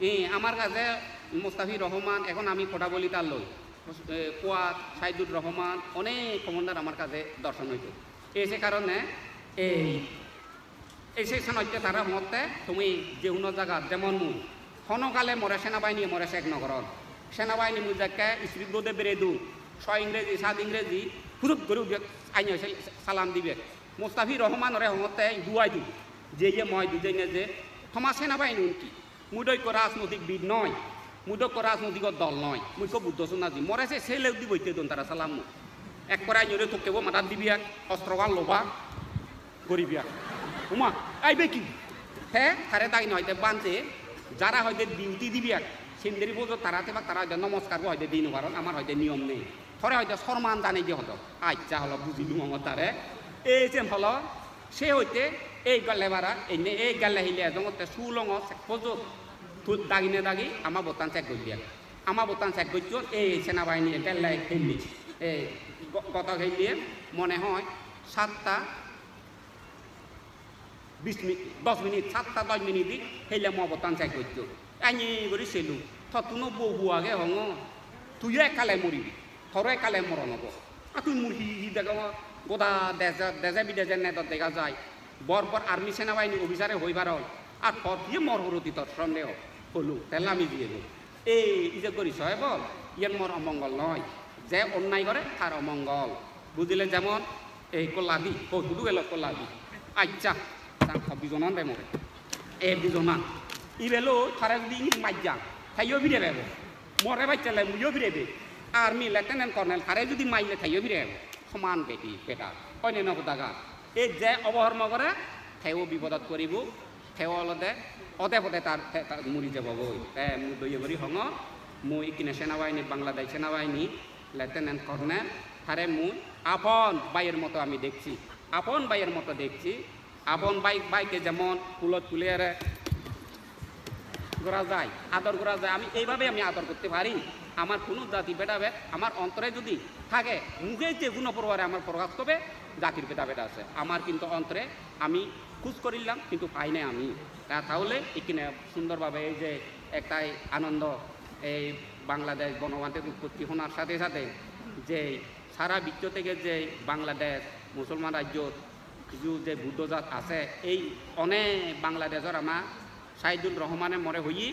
এ, আমার কাছে মোস্তাফির রহমান, এখন আমি কথা বলি তার লই, এ, কোয়াদ, সাইদুর রহমান, অনেক কমান্ডার আমার কাছে দর্শন হইতো। এই সে কারণে এই এই সেকশন হচ্ছে তারা মতে তুমি যে কোনো জায়গা যেমন মুই, কোনো কালে মরে সেনাবাহিনী মরে চেক নগরর। সেনাবাহিনী মুই যাকে স্ত্রী দোদে বেড়ে দু, ছয় ইংরেজি, সাত ইংরেজি, ফুরুত করে উঠে আইন হয়েছে সালাম দিবে। মুস্তাফি রহমান ওরে হমতে দুয়াই দু, যে ইয়ে ময় দুজনে যে তোমার সেনাবাহিনী উনকি? মুই তো ঐক্য রাজনৈতিক বিদ নয়, মুই তো ঐক্য রাজনৈতিক দল নয়, মুই ঐক্য বুদ্ধ সন্ন্যাসী। মরে সে ছেলে উদ্দি বইতে দন তারা সালাম মু। এক করে আইনরে থকেব মাথাত দিবিয়া, অস্ত্রগান লোবা, গরিবিয়া। উমা, আইবে কি? হে, তারে দাগি নয়, তে বানতে, যারা হয়তো ডিউটি Divya, Hindiri pujo tara tebak, tara hoide nomoskar bo hoide di no paron, amar hoide niyom nei. Tore hoide sorman jane je hodo. Accha holo, bujilung ongo tare. Ei jen holo, se hoite ei gelle bara, enne ei gelle hille ejongotte sulongo sek pujo tu dagine dagi ama bottan sek golle. Ama bottan sek gocchon, ei senabahini gelle hille. Ei go-, goto hille mone hoi satta bis minit, dos minit, satta dos minit di hille mo bottan sek gocchon. Anye guri selung, tottuno bo hu age hongor, tuiyo ekkale moribi, toro ekkale moron obo. A tui mui hi hi degongor, goda deje, deje bidese nedot dega jai, bor bor army senabahini officer-e hoi paron, ar tor hiye mor horoti tor sondeho, holung, te lami jiyegoi. Ei, ije gori soe bol, iyen mor omongol noi. Je onnai gore, tar omongol. Bujile jemon, ei ekko ladi, hoi hudu gelo ekko ladi. Accha, sang hobbijonan de more. Ei bijonan. Ibe loi tare judi indi majjang, teyo pire pebo. More bacchele muiyo pire pei. Army lieutenant colonel tare judi majle teyo pire pebo. Soman bedi, beda. Oine no hodaga. Ei je obohormo gore, teyo bipodot poribo. Te olode ode pode tar, te, tar muri jebogoi. Te mui doye guri hongor, mui ikkine senabahini, Bangladesh senabahini, Lieutenant Colonel, tare mui apon baiyer moto ami dekchi. Apon baiyer moto dekchi. Apon bai, baike jemon kulot tuli ere gora jai, ador gora jai, ami eibabe ami ador korte pari. Amar hono jati bhedabhed amar ontore jodi thake, mukhe je hono porobare amar prokash hobe, jatir bhedabhed ase. Amar kintu ontore ami খুঁজ করিলাম, কিন্তু পাই নাই আমি। তা তাহলে এখানে সুন্দরভাবে এই যে একটাই আনন্দ, এই বাংলাদেশ গণতান্ত্রিক উৎপত্তি হওয়ার সাথে সাথে যে সারা বিশ্ব থেকে যে বাংলাদেশ মুসলমান রাজ্য কিছু যে বুদ্ধজাত আছে, এই অনেক বাংলাদেশর আমার সাইদুল রহমানে মরে হই,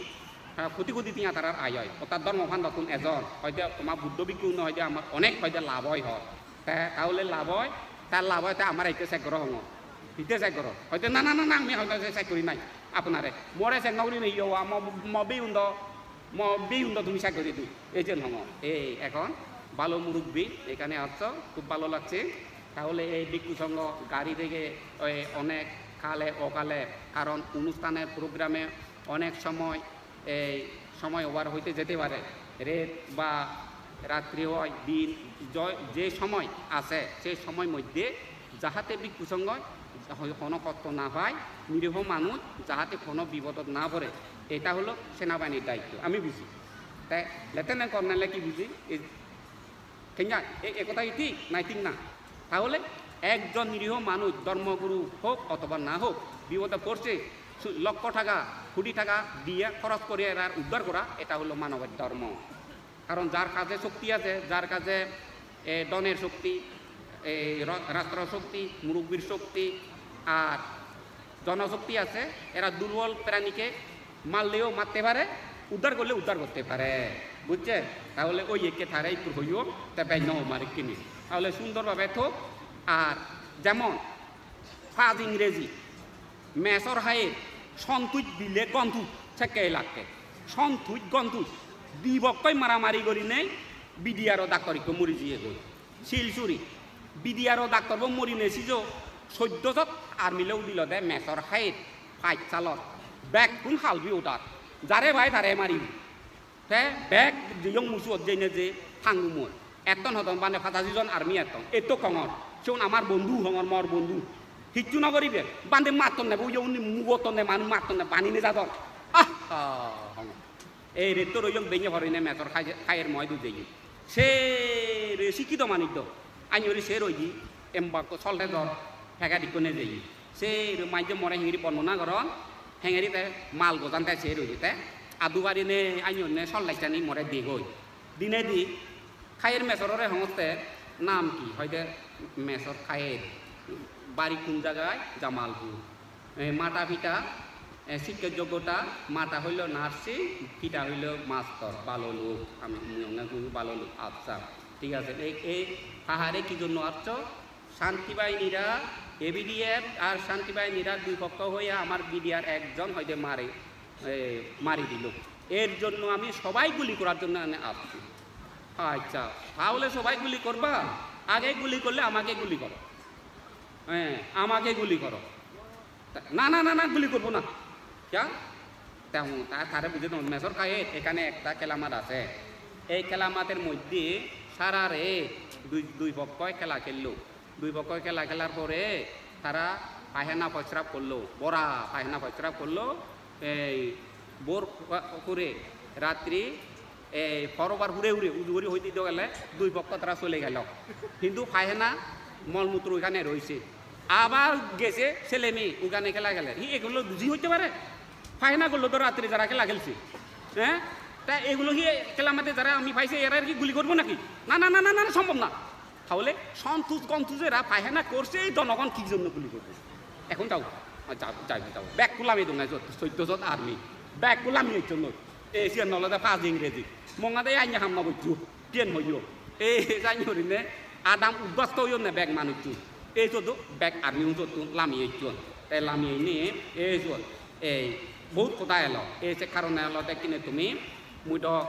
আহ, কোটি কোটি টিয়া তারার আয় হয়। অর্থাৎ ধর্ম ফান্ডাতুন এজন হয়তো আমার বুদ্ধ ভিক্ষু হয়তো আমার অনেক হয়তো লাভ হয় হয়। তা তাহলে লাভ হয়, তার লাভ হয়, তা আমার এইটা চেক করো হঙো। Hite sek gorot? Hoide, "Na, na, na, na, ami hoide sek gori nai aponare. More sek no gori nei, yo, mo, mo biyun do, mo biyun do tumi sek gori do." Ei je hongo. Ei, ekhon bhalo murubbi ekhane ascho, khub bhalo lagche. Tahole ei bhikkhu songho gari theke, oi, onek kale okale, karon onusthaner programe onek somoy ei somoy over হইতে যেতে পারে, ret ba ratri hoy, din, joy, je somoy ase, se somoy moddhe jahate bhikkhu songhoi hono hosto na pai, niriho manuj jahate hono bipodot na pore, eta holo senabahinir daitto, ami buji. Te Lieutenant Colonel-e ki buji? Ei Kenga, e, e কথা কি ঠিক? না, ঠিক না। তাহলে একজন নিরীহ মানুষ, ধর্মগুরু হোক অথবা না হোক, বিপদে পড়ছে, সু-, লক্ষ টাকা, কোটি টাকা দিয়ে খরচ করে এরা উদ্ধার করা, এটা হলো মানবের ধর্ম। কারণ যার কাছে শক্তি আছে, যার কাছে, এ, ধনের শক্তি, এ, র-, রাষ্ট্র শক্তি, মুরব্বীর শক্তি, আর জনশক্তি আছে, এরা দুর্বল প্রাণীকে মারলেও মারতে পারে, উদ্ধার করলে উদ্ধার করতে পারে, বুঝছেন? তাহলে ওই একে ঠারে একটু হইও, তা বেন নহ মারে কিনি। তাহলে সুন্দরভাবে থোক। আর যেমন ফাজ ইংরেজি, মেসর হায়ে, সন্তুজ বিলে গন্তুজ, সেকে লাগতে। সন্তুজ গন্তুজ, দুই পক্ষই মারামারি করি নেই, বিডিআরও ডাক্তার একটু মরি যিয়ে গই। Silsuri, B D R O doctor bo mori nei sijo, soddo jot army loi udilo de mesor hait, pach salot. Bekkun halbi udar. Jare pai tare mari. Te bek jeyong musuot jeinei je thangu mui. Etton hodon bane pachasi jon army etton. Etto kongor. Sigun amar bondhu hongor, mor bondhu. Hissu no goribe. Bande matton ne, bo undi mugotton ne, manuj matton ne, bani nejadon. Ah, ah, hongor. Ei retto roiyong benne porine mesor khai-, khayer moi dujeye. Sere sikkito manuj do. Anni guri se roiye, embakko sol tejor, packet ikko nejeye. Sere manje more hengeri bornona goron, hengeri te mal gojan te se roiye te. Adu barine anni onne sol lechani more degoi. Dinedi Khayer mesorore hongotte nam ki? Hoide mesor khayer. Bari kun jagai? Jamalpur. E, mata pita, e, sikke joggota, mata hoilo nursing, pita hoilo mastor, balo lok. Ami mui onge guru balo lok. Accha, thik ase. Ei, ei pahare ki jonno accho? Shanti bahinira, A B D F ar shanti bahinira dui pokkho hoye amar B D R ekjon hoide mare, e, mari dilo. এর জন্য আমি সবাই গুলি করার জন্য এখানে আসছি। আচ্ছা, তাহলে সবাই গুলি করবা? আগে গুলি করলে আমাকে গুলি করো। হ্যাঁ, আমাকে গুলি করো। না, না, না, না, গুলি করবো না। क्या? তেমন তা-, তারা বুঝে তখন মেসর খায়, এখানে একটা খেলা মাঠ আছে। এই খেলা মাঠের মধ্যে সারা রে দুই, দুই পক্ষই খেলা খেললো। দুই পক্ষই খেলা খেলার পরে তারা পায়খানা প্রস্রাব করলো, বড়া পায়খানা প্রস্রাব করলো। এই ভোর করে রাত্রি এই পরবার হুড়ে হুড়ে উজু করে হইতে দিতে গেলে দুই পক্ষ তারা চলে গেল। কিন্তু পায়খানা মলমূত্র ওইখানে রয়েছে। আবার গেছে ছেলে মেয়ে ওখানে খেলা খেলে। ই এগুলো বুঝি হইতে পারে? পায়খানা করলো তো রাত্রে যারা খেলা খেলছে, হ্যাঁ? তা এগুলো কি খেলার মাঠে যারা আমি পাইছি এরা আর কি গুলি করবো নাকি? না, না, না, না, না, না, সম্ভব না। তাহলে সন্তুষ গন্তুষ এরা পায়খানা করছে, এই জনগণ কি জন্য গুলি করবে? এখন যাও, যাও, যাও, যাও। ব্যাক কুলামি দোঙায় চোদ্দ শত আর্মি। ব্যাক কুলামি হইতো নয়। এশিয়ান নলদা পাঁচ ইংরেজি। মঙ্গাদে আইনে হামলা করছো। Tiyan hoyo. Ei jani horinei adam uddhasto oyon ne bek manucchun. Ei sodo bek army un sotto lamiye icchon. Te lamiye ini ei sot ei bohut hoda elo. Ei se karone olode ekkene tumi mui do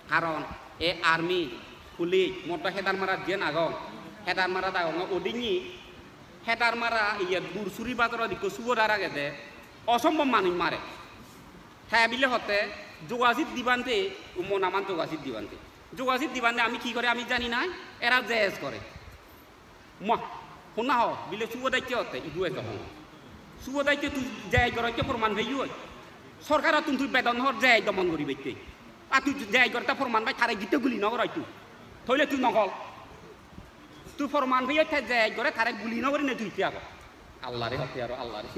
karon ei army, police, mor do Hedarmarat jiyen agon. Hedarmarat agonge odinni Hedarmara iye Dursuri bazarot ikko subodar agede. Osombom manuj mare. Te bile hotte Jogasit Dibante, mo naman Jogasit Dibante. Jogasit Dibante ami ki gore ami jani nai, era J S gore. Ma, honna ho, bile subo dakke hotte, idu ejo hon. Subo dakke tu J S gore ke porman peyoi. Sorkarottun tui bedon hor J S domon gori bette. A tui J S gore ta porman bai tare gitte guli no goroi tu. Toile tui no hol. Tui porman peyoi te J S gore tare guli no gori ne tui te ago. Allah re hotte aro Allah re.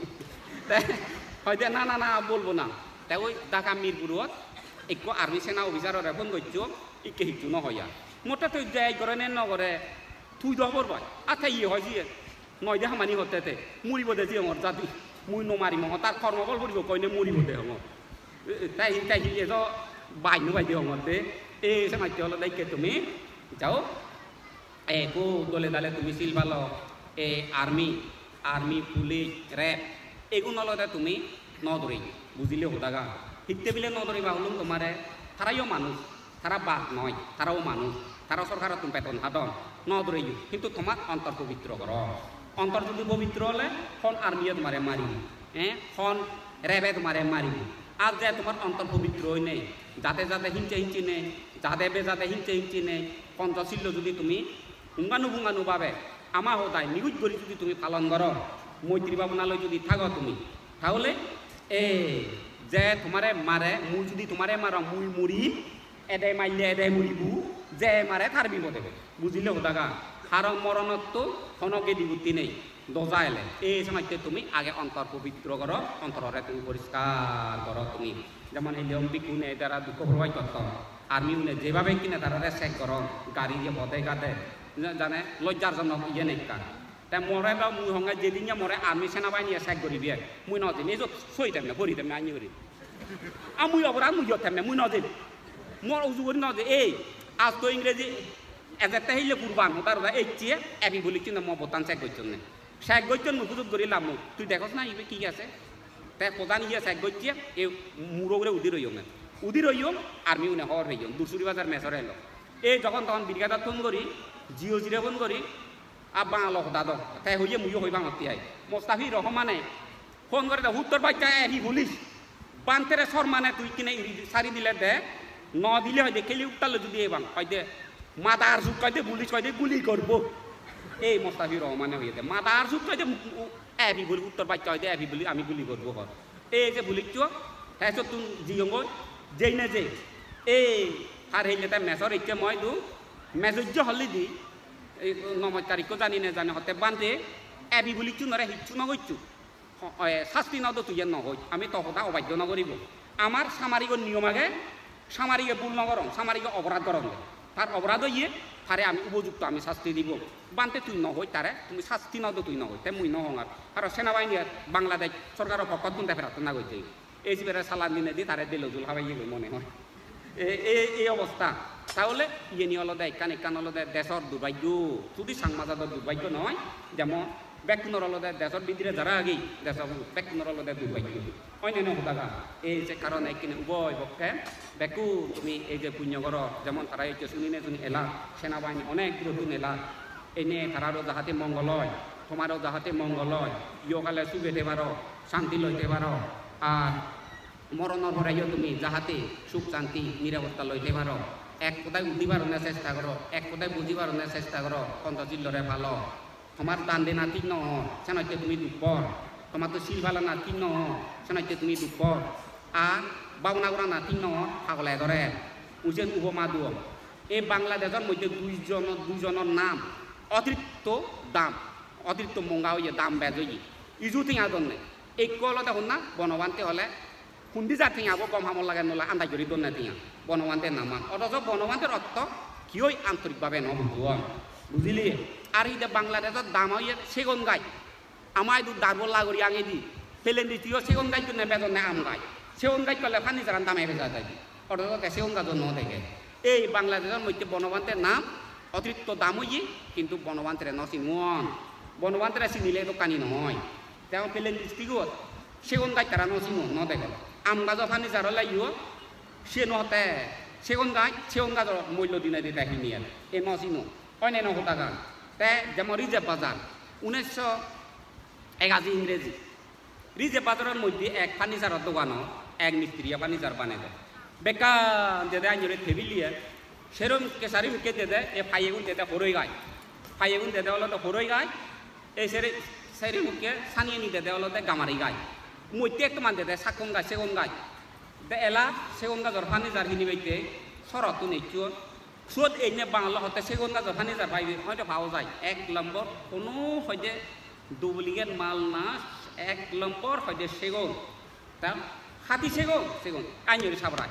Te hoide na, na, na, bolbo na. Te oi Dhaka Mirpurot ekko army sena officer ore phone goccho, ikke hissu no hoya. Motte tui J S gore ne no gore, tui do hobor pai. A te iye hoi jiye. Noi de hamani hotte te. Muribo de jiyongor jadi. Mui no marim hongor, tar kormo bol puribo koine muribo de hongor. E, e, tai, tai hi ejo bai no bai de hongor te. E, se matte olode ikke tumi jao. Ekko dole dale tumi sil palo, e, army, army, police, rep, egun olode tumi no dore, bujile hodagan. Hitte bile no doriba hulung tomare, tarayo manuj, tara bak noi, tarao manuj, tara sorkarottun beton hadon, no doreyo, hintu tomar ontor pobitro goro. Ontor jodi pobitro ole, hon army-e tomare maribo, eh, hon rep-e tomare maribo. Ar je tomar ontor pobitro oinei, jade jade hinche hinche nei, jade bejade hinche hinche nei, Ponchosillo jodi tumi punganupunganu bhabe ama hodai niguj gori jodi tumi palon goro, moitri bhabona loi jodi thago tumi, tahole ei je tomare mare, mui jodi tomare marom, mui murim, ede marle ede muribo, je mare tar bipode. Bujile hodagan? Haron moronotto hono gedi gutti nei. Doja ele, ei senotte tumi age ontor pobitro goro, ontorore tumi poriskar goro tumi. Jemon hille hom bhikkhune tara dukko prokash gotton. Army une jebabe ikkine tarare check goron, gari je pode gade, ja-, jane lojjarjonok iye nei ekkan. Te more do mui honge jedinne more army senabahiniye check goribe, mui no jim, ei jot soi temme, pori temme, anni guri. A mui oboran mui jot temme, mui no jim. Mor uju guri no jim. Ei, aaj to Ingreji ejette hille purban, hoda hoda ecche, epi bulicchune mo bottan check gocchonne. Check gocchon mui pujut guri lammo. Tui dekhos na ibe ki ase? Te hodan iye check gocche, e muro ugure udi roiyonge. Udi roiyong, army une hobor peyon, Dursuri Bazar mesore elo. E jokhon tokhon brigade-ot phone gori, G O C re phone gori, a bangalo hoda do. Te hoye muiyo hoi bangotte ai. Mostafi Rohmane phone gore de, "Huttor baccha epi police. Bantere sor mane tui kine iri sari dile de, no dile hoide keli uttallo judi ebang." Hoide, "Madar suk," hoide, "police hoide guli gorbo." Ei Mostafi Rohmane hoye de, "Madar suk," hoide, u-, u-, epi police, uttor baccha hoide, "Epi police ami guli gorbo," hor. Ei je police-o, te sottun jiyongoi, jei ne je. Ei, har hille te mesor icche moi du, mesojjo holli di, ei nomoskar ikko jani ne jani hotte, "Bhante, epi police-unore hissu no gocchu." Ho-, e, sasti no do tui yen no hoj, ami to hoda obaddo no goribo. Amar samarigo niyom age, samarige bul no goron, samarige oborad goron. Tar oborad oye, tare ami upojukto ami sasti dibo. Bhante tui no hoj tare, tumi sasti no do tui no hoj, te mui no hong ar. Aro senabahini ar Bangladesh sorkaro pokkottun te prarthona gojje. Ei sibere salan dinedi tare delo jul habaiye goi mone hoi. E, e, ei obosta. Tahole iyeni olode ekkan, ekkan olode desor durbhagyo, sudi Changma jador durbhagyo noi, jemon bekkunor olode desor bidire jara agi, desor bekkunor olode durbhagyo. Oinene hodagan. Ei je karone ekkene uboy pokke bekkun tumi ei je punyo goro, jemon tara ecche sunine suni elak, senabahini onek durottun elak. Ene tararo jahate mongol oi, tomaro jahate mongol oi, yogale suge te paro, santi loi te paro. Ar Moronor poreyo tumi jahate suk santi nirapotta loi thei paro, ek hodai udi parone chesta goro, ek hodai buji parone chesta goro, Ponchosil lore palo. Tomar dan dena thik no or, senotte tumi duk por. Tomattun sil palana thik no or, senotte tumi duk por. Ar bhabona gorana thik no or, pagole dore. Mui siyen upoma duong. Ei Bangladeshor moddhe duijon, duijonor nam otiritto dam, otiritto monga oye, dam bej oye. Iju tenga donne. Ekko olode honna, Bonobhante ole hundi jar tenga bo gom hamot lage nole andaj guri donne tenga. Bonobhante naman. Othoso Bonobhanter ortho kiyoi antorik bhabe no bujon. Bujili? Ar ide Bangladeshot dam oye segon gaj. Ama idu darbo lagori angedi. Pelen distiyo segon gaj gunne bejonne am gaj. Segon gaj kole pani jaran dame beja jai. Othoso te segon gajo no dege. Ei Bangladeshor moddhe Bonobhanter nam otiritto dam oye, kintu Bonobhantere no sinuon. Bonobhantere sinile dokkani noi. Te ama Pelen districtot segon gaj tara no sinuon, no degon. Am gajo pani jar ole yo, siyen hote segon gaj, segon gajor mullo dinei dite hiniyen. E no sinuon. Oineno hodagan. Te jemon Rijeb Bazar, unesso egaji Ingreji. Rijeb Bazaror moddhe ek furniture-or doganot ek mistiriye furniture banei de. Bekkan dede anjore tebil iye, serom mukke sari mukke dede, e payegun dede horoi gai. Payegun dede olode horoi gai, e sere, sere mukke saniyeni dede olode gamari gai. Moddhe ektoman dede sakkon gai, segon gai. De ela segon gajor furniture hinibatte sorottun ecchon. Suot einne Bangalo hotte segon gajo furniture paibe, hoide pawo jai. Ek lombor hono hoide duplicate mal na, ek lombor hoide segon. Ta hadi segon, segon. Anjori sabrai.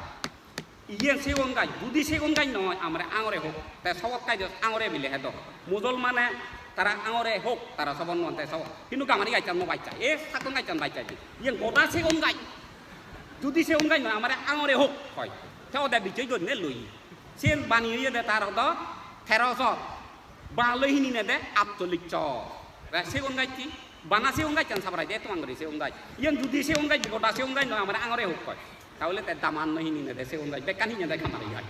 Iyen segon gaj, judi segon gaj noi, amare angore hok. Te sobot gaj angore bile hedo. Musolmane tara angore hok, tara sobot non te sobot. Hintu gamari gajchan no baccha. E sakkon gajchan baccha di. Iyen goda segon gaj. Judi segon gaj noi, amare angore hok, hoi. Te ode bichoi donne loi. Siyen bani oyede tar odo teroso, bana loi hininede atchollisso. Te segon gacchi, bana segon gachan sabarai de, ettoman guri segon gaj. Iyen judi segon gaj, goda segon gaj noi, amare angore hok hoi. Tahole te daman noi hininede segon gaj, bekkan hinede gamari gaj.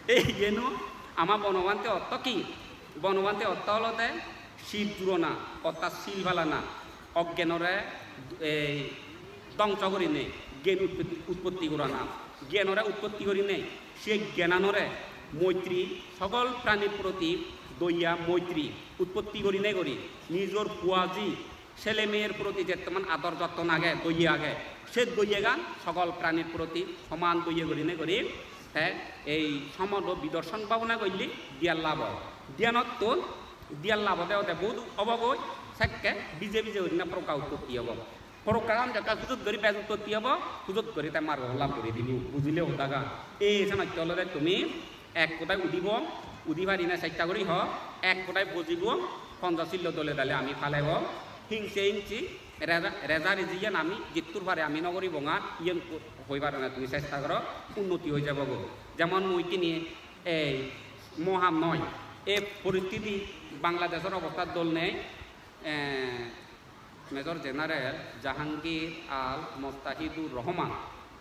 Ei iyeno ama Bonobhante ortho ki? Bonobhante ortho olode sil jurona, orthat sil palana, oggenore, ei, dongso gurinei gyan utpotti, utpotti gorana, gyanore utpotti gurinei se gyananore moitri, sogol pranir proti doya moitri utpotti gurinei guri nijor puaji sele meyer proti jettoman ador jotton age, doya age, se doyagan sogol pranir proti soman doya gurinei guri te ei somodo bidorshan bhabona golle dhyan lab oi. Dhyanottun dhyan lab ode ode bohut obogoi sekke bije bije gurinei progga utpotti obo. Proggagan jekke hujot guri bej utpotti obo, hujot guri te margo lab guri dibo, bujile hodagan. Ei senotte olode tumi ek hodai udibo, udi parinei chesta guri ho, ek hodai bojibo, Ponchosillo dole dale ami palebo, hingse hingsi, reza, reza riji iyen ami jittur pare ami no guribong ar, iyen ho-, hoi parone tumi chesta goro, unnoti oi jabo go. Jemon mui ikkini ei moham noi, ei poristiti Bangladeshor obostha dol nei, eh, Major General Jahangir Al Mostahidur Rahman.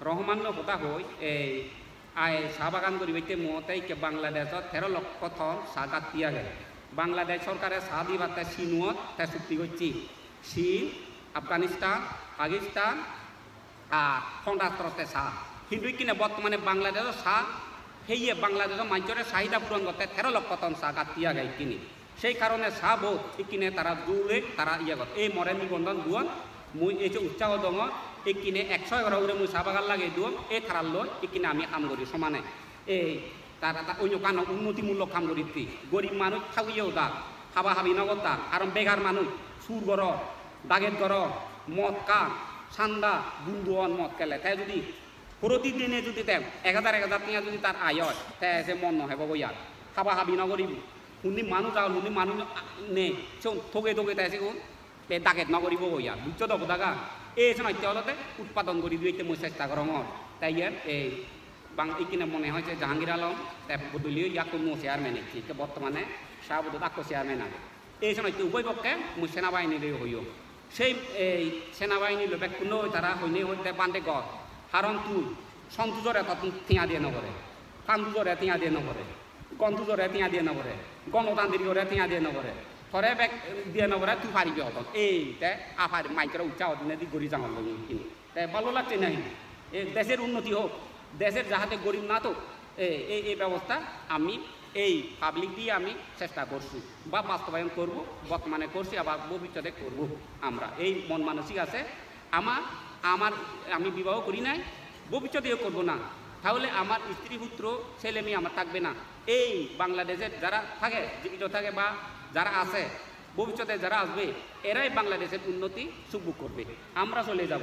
Rahmanno hoda hoi, ei ai sa bagan guribatte muote ikke Bangladeshot tero lokkho ton sa gatti age. Bangladesh sorkare sa dibatte Chinuot te chukti gocche. Chin, Afghanistan, Pakistan, ar Honda trotte sa. Hintu ikkine bottomane Bangladeshot sa heye, Bangladeshot manjore sahida puron gotte tero lokkho ton sa gatti age ikkine. Sei karone sa bohut ikkine tara dure tara iye gor. Ei more nibondon duon, mui ei je utsaho dongor, ikkine ekso egaro hure mui sa bagan lagei duon, ei taralloi ikkine ami ham guri somane. Ei tara ta onyo kano unnotimulok ham guritte. Gorib manuj thagiye odak, haba habi no gottak, karon begar manuj, sur goror, daget goror, mot kan, sanda, gundu on mot kele. Te judi protidine judi te ek hajar ek hajar tenga judi tar aay oi, te se mon no hebo goi ar. Haba habi no goribo. Hundi manuj agon, hundi manuj a-, nei, sigun toge toge te sigun, te daget no goribo goi ar. Bujjo do hodagan? Ei senotte olode utpadon guri dibatte mui chesta gorongor. Te iyen ei bang ikkine mone hoi je Jahangir Alom, te bodoli oye, akko nuo chairman ecche, te bottomane Shah Abudot akko chairman age. Ei senotte uboy pokke mui senabahinire hoyong. Sei, ei, senabahiniloi bekkunno tara hoinei hoide bhante gor. Haron tui Sontujore tottun tenga diye no pore. Pandujore tenga diye no pore. Gontujore tenga diye no pore. Gonotantrikore tenga diye no pore. Tore bek diye no pore, tui paribi hodon. Ei, te apar manjore utsaho dinei di guri jangor loi ikkine. Te bhalo lagche nahi? এ দেশের উন্নতি হোক, দেশের যাহাতে গরিব না থাক, এ-, এই, এই ব্যবস্থা আমি এই পাবলিক দিয়ে আমি চেষ্টা করছি বা বাস্তবায়ন করব, বর্তমানে করছি, আবার ভবিষ্যতে করব। আমরা এই মন মানসিক আছে আমার, আমার, আমি বিবাহ করি নাই, ভবিষ্যতেও করব না। তাহলে আমার স্ত্রী পুত্র ছেলে মেয়ে আমার থাকবে না। এই বাংলাদেশের যারা থাকে, জীবিত থাকে বা যারা আছে, ভবিষ্যতে যারা আসবে, এরাই বাংলাদেশের উন্নতি সুভোগ করবে। আমরা চলে যাব।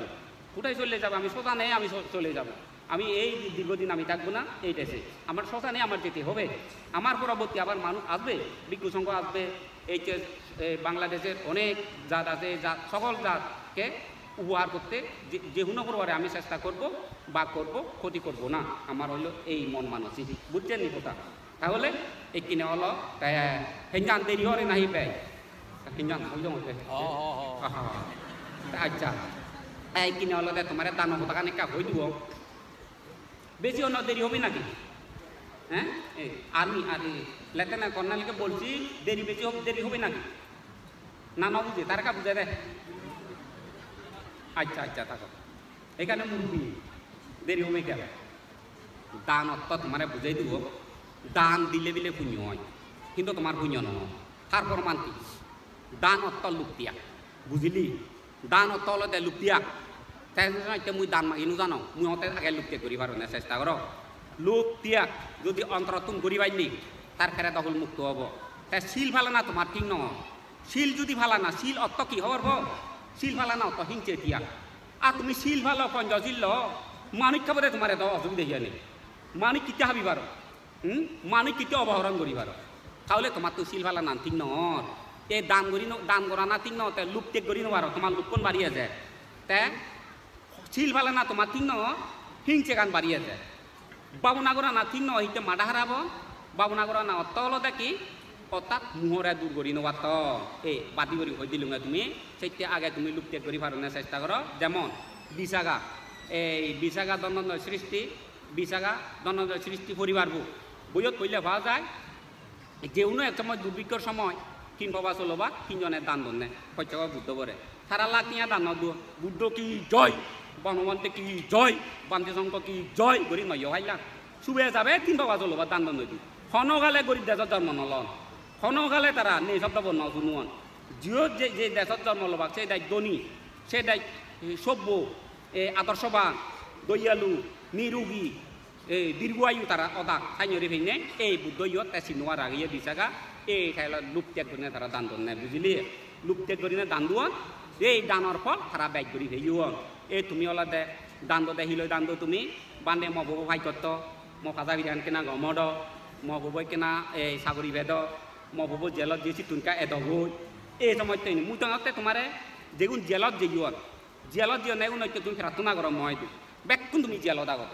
কোথায় চলে যাব? আমি সোজা নেই, আমি চ-, চলে যাব। আমি এই দীর্ঘদিন আমি থাকবো না এই দেশে। আমার শ্মশানে আমার যেতে হবে। আমার পরবর্তী আবার মানুষ আসবে, ভিক্ষু সংঘ আসবে, এই যে, এ, বাংলাদেশের অনেক জাত আছে, জাত, সকল জাতকে উপহার করতে যে, যে কোনো প্রকারে আমি চেষ্টা করব বা করব, ক্ষতি করব না। আমার হলো এই মন মানসিক, বুঝছেন নি কথা? তাহলে এই কিনে হলো, তাই, হিঞ্জান দেরি হরে নাহি পাই? হিঞ্জান, হইল মতে? ও, ও, ও। আহা। আচ্ছা। এই কিনে হলো দে তোমার দান কথা খানি কা হই দিব। বেশি অন্য দেরি হবে নাকি? হ্যাঁ? এই, আর্মি, আর্মি, লেফটেন্যান্ট কর্নেলকে বলছি, দেরি বেশি হবে, দেরি হবে নাকি? না, না বুঝে, তার কা বুঝে দে। আচ্ছা, আচ্ছা, থাকো। এখানে মুরব্বি, দেরি হবে কেন? দান অর্থ তোমারে বুঝাই দিব, দান দিলে বিলে পুণ্য হয়, কিন্তু তোমার পুণ্য নয়। তার প্রমাণ কি? দান অর্থ লুপ্তিয়া, বুঝলি? Dan otto olode luppiya. Te senotte mui dan magi no jano, mui hotte age luppiya guri parone chesta goro. Luppiya jodi ontorottun guri palle, tar pere dohol mukto obo. Te sil palana tomar thik no. Sil jodi palana, sil otto hi hobor po? Sil palana otto hingse tiya. Ar tumi sil palo, ponjo sil lo, manuj habode tomare do osubide hiyani. Manuj hitte habi paro? Hmm? Manuj hitte obohoron guri paro. Tahole tomattun sil palanan thik no or. Ei dan guri no, dan gorana thik no, te luptek guri no paro, tomar luppon bari ejer. Te sil palana tomar thik no or, hingsegan bari ejer. Babona gorana thik no, hitte mada harap o. Babona gorana otto olode hi? Ortat muhore dur guri no patto. Ei badi guri hoi dilunge tumi, sette age tumi luptek guri parone chesta goro. Jemon, Bisaga. Ei Bisaga Dhananjay Srishti, Bisaga Dhananjay Srishti poribar bo. Boiyot poille pa jai, je uno ek somoy durbhikkor somoy tin paba solo bak tinjone dan donne, Kossop Buddho bore. Tara lak tiya dan no duon. Buddho ki joy, Bhagabante ki joy, Bhante Sangho ki joy guri noyo pailak. Sube jabe tin paba solo bak dan don noi di. Hono gale gorib dejot jormo no lon. Hono gale tara nei sobdo bo no sunuon. Jiyot je, je dejot jormo lobak, se dej dhoni, se dej, eh, sobbo, eh, adorsoban, doyalu, nirugi, eh, dirgho ayu tara odak, sannye guri peinei, ei Buddho iyot te sinno ar ageye Bisaga, ei te olode luptek gurinei tara dan donne, bujile? Luptek gurinei dan duon, ei danor phol tara bej guri peyon. Ei tumi olode dan dode, hiloi dan do tumi, bhante mo bobo paj gotto, mo paja biran kena gom odo, mo bobo ekkena ei sagori pedo, mo bobo jelot je sittun ekka edogoi. Ei somoy teni mui degongotte tomare, jegun jelot jeyon, jelot jeyonne egun hotte tumi prarthona goro mo idu. Bekkun tumi jelot ago.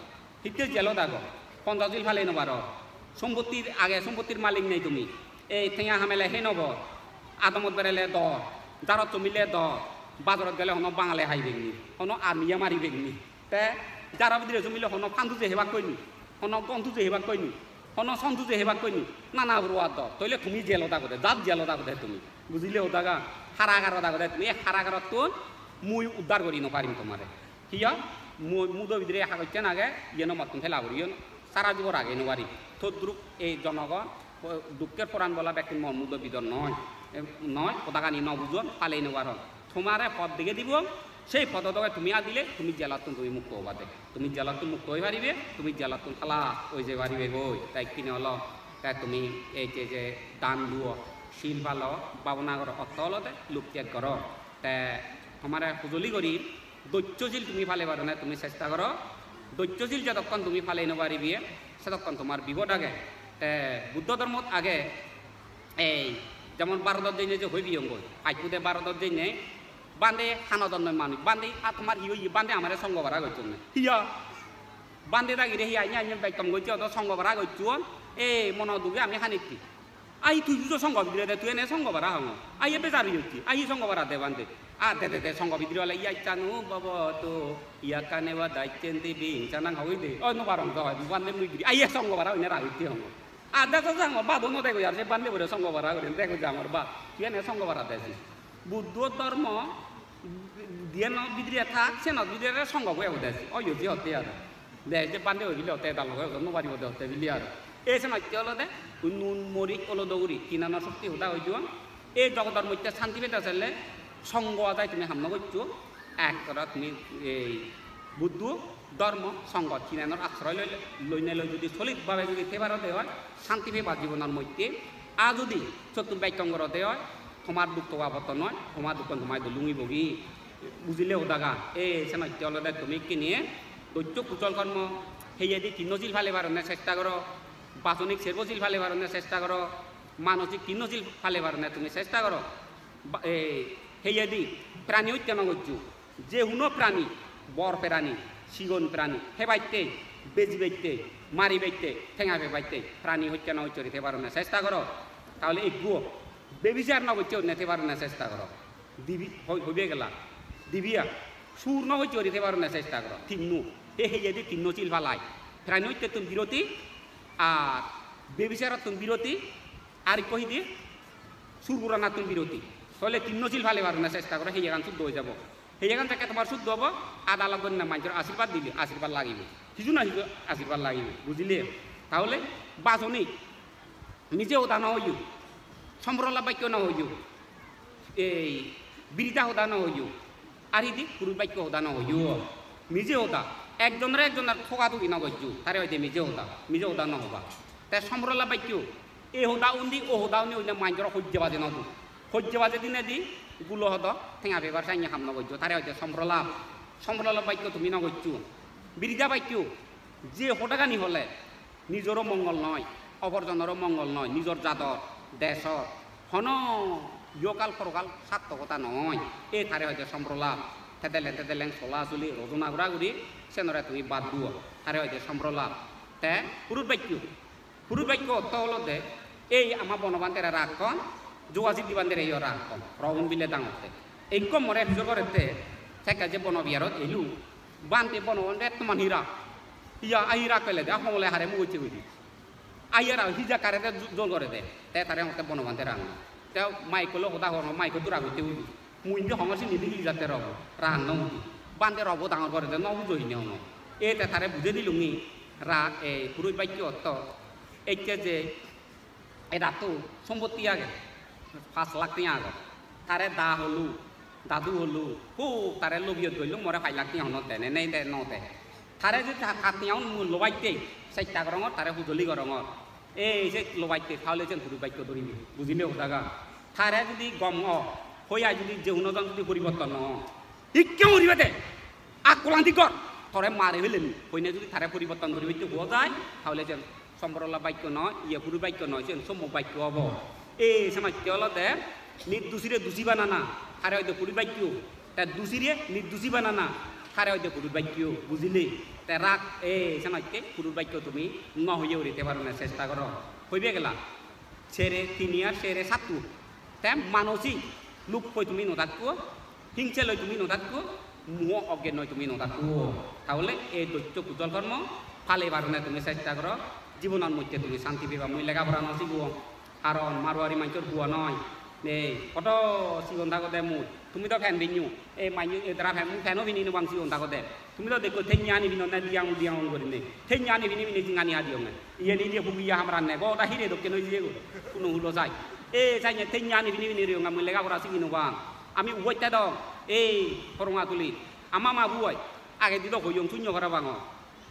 Hitte jelot ago? Ponjo sil palei no paro. Sompotti age, sompottir malik nei tumi. Ei tenga hamele hei no bo. Adamot berele dor. Jarot somile dor. Bazarot gele hono Bangale haibek ni. Hono armiye maribek ni. Te jaro bidire somile hono phan duje hebakkoi ni. Hono gon duje hebakkoi ni. Hono son duje hebakkoi ni. Nana puro addo. Toile tumi jelot agode. Jat jelot agode tumi. Bujile hodaga? Karagarot agode tumi. Ei karagarottun mui uddar guri no parim tomare. Hiya? Mu-, mudo bidire hagojchan age, iyeno mottun thela guri, iyen sara jibor age no pari. Todrup ei jonogon, o, dukker poran bola bekkun mon mudo bidor noi. E, noi, hodagani no bujon, palei no paron. Tomare pod dege dibo, sei podo doge tumi adile, tumi jelottun tumi mukto obade. Tumi jelottun mukto oi paribe, tumi jelottun halas oi jei paribe goi. Te ikkine olo, te tumi ei je, je dan duo, sil palo, bhabona goro, otto olode luptek goro. Te tomare hujuli gori, Dosso sil tumi pale parone tumi chesta goro. Dosso sil jotokkon tumi pale no paribe, sedokkon tomar bipod age. Te Buddho dhormot age, ei, jemon Bharodot jeinei je hoi piyonggoi, ajpude Bharodot jeinei, bhante hanodonnoi manuj, bhante, "A tomar hi oye?" "Bhante amare songho bara gocchonne." "Hiya? Bhante dagire hi anya anya bekkom gocche, odo songho bara gocchon, ei mono duge ami hanitti." "Ai, tui bujo songho bidire de, tui ene songho bara hongor. Ai, e bejar oye, ai, hi songho bara de bhante." "A, de, de, de, songho bidire ole iya ichanu bhavato, iyakkane va daiccenti bhinsanang hoi de." "Oi, no parong do, bhante mui giri. Ai, e songho bara hoine ragitti hongor. A, de, de, de, hongor, bado no degoi ar, se bhante bore songho bara gori, degoi jangor ba. Tui ene songho bara de si." Buddho dhormo diyan bidire thak, senot bidire songgo boya bodes. Oyo je hotte aro. De je bande oi bile hotte, dal oi no paribo de hotte bile aro. E senotte olode nun mori olodo guri tinano sokti hoda hoi duon. E jogodor moddhe santi pede sele songgo ajai tumi ham no goccho. Ek kora tumi ei Buddho, dhormo, songho tinanor asroy loi, loinei loi judi solid bhabe judi thei parode oi, santi peba jibonor moddhe. Ar judi sottu bekkong gorode oi, tomar duk toga potto noi, tomar dukkon tomar idu lungibogi. Bujile hodagan? E, senotte olode tumi ikkine doccho kusol kormo, heyedi tinno sil pale paronne chesta goro, basonik serbo sil pale paronne chesta goro, manosik tinno sil pale paronne tumi chesta goro. Ba-, e, heyedi prani hotte no goccho. Je hono prani, bor prani, sigon prani, hebatte, bejibatte, maribatte, tenga pebatte, prani hotte no gocchori thei paronne chesta goro. Tahole ekkuo, bebisar no gocchori thei paronne chesta goro. Dibi, hoi-, hoibe gela. Dibiya, sur no gocchori thei paronne chesta goro. Tinno, he heyedi tinno sil palai. Prani hottettun biroti, ar bebisarottun biroti, ar ikko hidi, sur guranattun biroti. Tahole tinno sil pale paronne chesta goro, heyegan suddho oi jabo. Heyegan jekke tomar suddho obo, adalot gonna manjor ashirbad dile, ashirbad lagibo. Hiju na hiju ashirbad lagibo, bujile? Tahole basonik mije hoda no hoiyo, somprolap bakko no hoiyo, ei birida hoda no hoiyo, ar hidi purus bakko hoda no hoiyo. Mije hoda, ekjonore ekjonor thoga thogi no gojjo, tare hoide mije hoda, mije hoda no hoba. Te somprolap bakko, e hoda undi, o hoda undi hoine manjore hojje baje no do. Hojje baje dinedi gulo hodo, tenga pebar sanye ham no gojjo, tare hoide somprolap. Somprolap bakko tumi no gojjo. Birida bakko, je hodagani hole nijoro mongol noi, oporjonoro mongol noi, nijor jador, dejor, hono ihokal porokal sartokota noi. E tare hoide somprolap. Tedeleng tedeleng solasoli, rojona gura guri, senore tumi bad duo. Tare hoide somprolap. Te purus bakko. Purus bakko ortho olode, ei ama Bono Bhantere rakkon, Jogajidhi Bhantere yo rakkon, rogun bile dangotte. Ekko more pujor gorette, sekke je Bono Biharot elu, Bhante Bono Bhante ettoman hira, iya ahi rak pele de, homole hare mugocche guri. Ahi ara hija kare de jol gore de, te tare hotte Bono Bhante rang. Te maikko loi hoda hor, maikko dura gotte guri. Mui indi hongor sindi nigili jatte robo, rag no udu. Bhante robo dangor gore de no bujo hine hono. E te tare bujei dilungi, ra, e, purus bakko ortho. Ecche je edatto sompotti age, pach lakh tenga age. Tare da holu, dadu holu, hub tare lobiyot gollung more pach lakh tenga hono de ne, nei de, no de. Tare je ta-, ta tenga un mui lobatte chesta gorongor, tare hujoli gorongor. Ei je lobatte, tahole jen purus bakko dhoribe, bujile hodagan? Tare judi gom o, hoi ai judi je hono jon judi poriborton no o, ikke moribe de, akkolanti gor, tore mare felemi, hoine judi tare poriborton goribatte huo jai, tahole jen somprolap bakko noi, iye purus bakko noi, siyen sommok bakko obo. Ei senotte olode nirdusire dusi banana, tare hoide purus bakko. Te dusire nirdusi banana, tare hoide purus bakko, bujile? Te rag, e, senotte purus bakko tumi no hoye guri thei paronne chesta goro. Hoibe gela, sere tini ar sere sattu. Te manosik lub hoi tumi no thakko, hingse loi tumi no thakko, muo oggen loi tumi no thakko. Tahole ei doccho kusol kormo pale paronne tumi chesta goro, jibonor moddhe tumi santi peba. Mui lega pora no sigong, karon Marwari manjor hua noi. Ei, hodo sigon dagode mui. Tumi do pant pinno. Ei manjo, ei tara pant, mui pant-o pini no pang sigon dagode. Tumi do dekko tenni ani pinonne diang diang gurinei. Tenni ani pini pini jingani hadiyonge. Iyeni je hugiya hamranne. Goda hire dokken oi jiyegoi. Kuno hulo sai. Ei, sainne tenni ani pini pini riyonge, mui lega pora sigi no pang. Ami ubotte dong. Ei, Porongatuli. Ama mabu oi. Agedi do hoyong sunyo parapang o.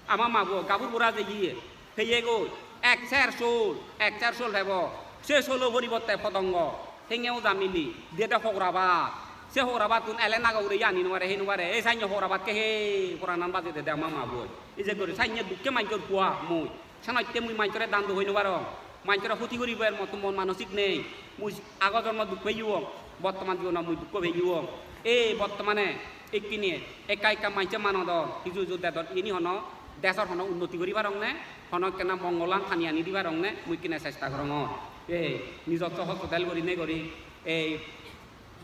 Ama mabu gabur bura jeye, peyegoi, ek ser sol, ek ser sol pebo. Se solo poribotte podongo, henge uja mili, dede hogora bhat. Se hogora bhattun ele nago ugure ani no pare, hei no pare. Ei sainne hogora bhat ke he poranan baje dede ama mabu. Ije guri sainne dukke manjor pua mui. Senotte mui manjore dan do hoi no parong. Manjore hoti guribar moto mon manosik nei. Mui ago jonmo duk peyong, bottoman jibonot mui dukko peyong. Ei bottomane ekkine ekka ekka manje manodon, hiju hiju dedot ini hono desor hono unnoti guri parong ne, hono ekkena mongolan hani ani di parong ne, mui ekkene chesta gorongor. Ei nijosso hospital gurinei guri, ei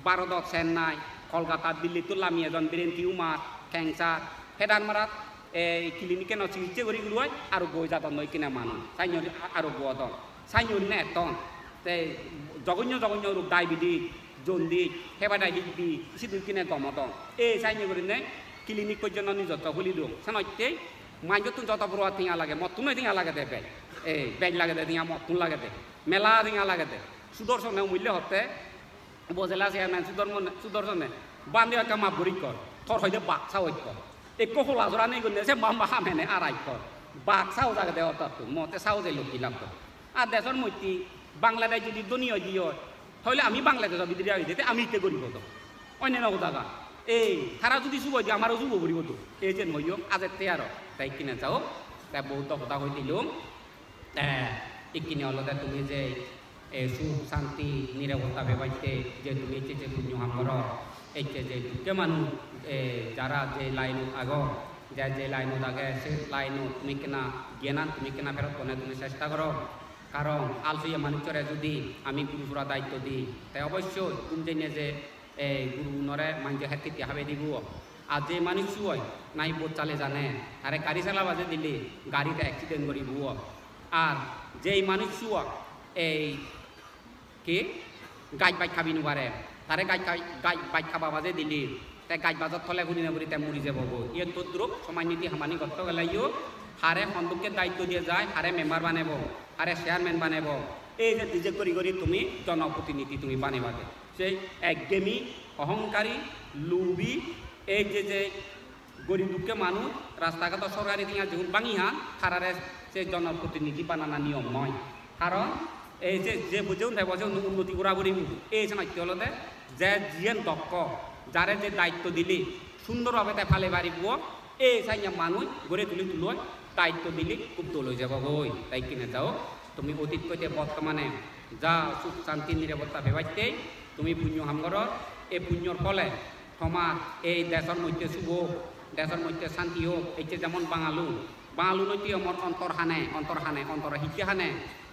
Bharodot Chennai, Kolkata, Dillittun lami ejon brain tumor, cancer, hedan marat, ei clinic-eno chikitse guri guri oi aroggo oi jadon noi ekkena manuj. Sainne guri aroggo odon. Sainne guri ne etton. Te jogogno jogogno rog diabetes, Jaundice, hepatitis B, sidu kine gom odon. Ei sanye gurinei clinic porjonto nijotto huli don. Senotte manjottun joto purua tenga lage, mottun tenga lagede bej. Ei, bej lagede tenga, mottun lagede. Mela tenga lagede. Sudorsone umille hotte, Bojela chairman Sudormone-, Sudorsone, bhante ekka map guri kor, tor hoide bak sao ekko. Ekko hola jora nei gonne se mamba hamene arai kor. Bak sao jagede otattun, mote sao je lokki lagbo. Ar desor moitte Bangladesh jodi dhoni oi di oi, toile ami Bangladesh bidire oi de, te ami itte goribo do. Onne no hodaga. Ei, tara jodi sugo oi di, amaro sugo goribo do. Ei je noyo, ajette aro. Tai kine jao, tai bohut hoda hoi dilung. Te ikkine olode tumi je, e, suk, santi, nirapotta pebatte je tumi ecche je punyo ham goro, ecche je dukke manuj, e, jara je line-ot agon, je je line-ot age, se line-ot tumi ekkena gyanan tumi ekkena ferot gone tumi chesta goro. Karon alsuye manuchchore judi ami guru sura daitto di, te obossoi gum jeinei je ei gurugunore manje het hitte habe dibo. Ar je manuccho oi nahi bot sale jane, tare gari sala baje dile gari te accident goribo. Ar je manuccho ei ki gaj baj habi no pare, tare gaj, gaj, gaj baj haba baje dile te gaj bajor tole hudine guri te muri jebo goi. Iyen todrup somaj niti hamani gotto geleyo hare hondokke daitto diye jai, hare member banebo, hare chairman banebo, ei je dijek guri guri tumi jonoprotinidhi tumi banebade. Sei ekgemi, ohongkari, lubi, ei je je gorib dukke manuj, rasta ghato sorkari tenga jegun bangi han, tarare se jonoprotinidhi banana niyom noi. Karon ei je, je bujje unde bojje unno unnoti gora puribo. Ei senotte olode je jiyen dokko, jare je daitto dile sundor bhabe te pale paribo, ei sanye manuj guri tuli tuloi daitto dile hub dol oi jebogoi. Tai kine jao, tumi otit hoite bortomane ja suk santi nirapotta pebatte tumi punyo ham goror, ei punyor phole tomar ei dejor moddhe suk ok, dejor moddhe santi ok. Ecche jemon Bangalun, Bangalun oitte mor ontor hane, ontor hane, ontor hitte hane.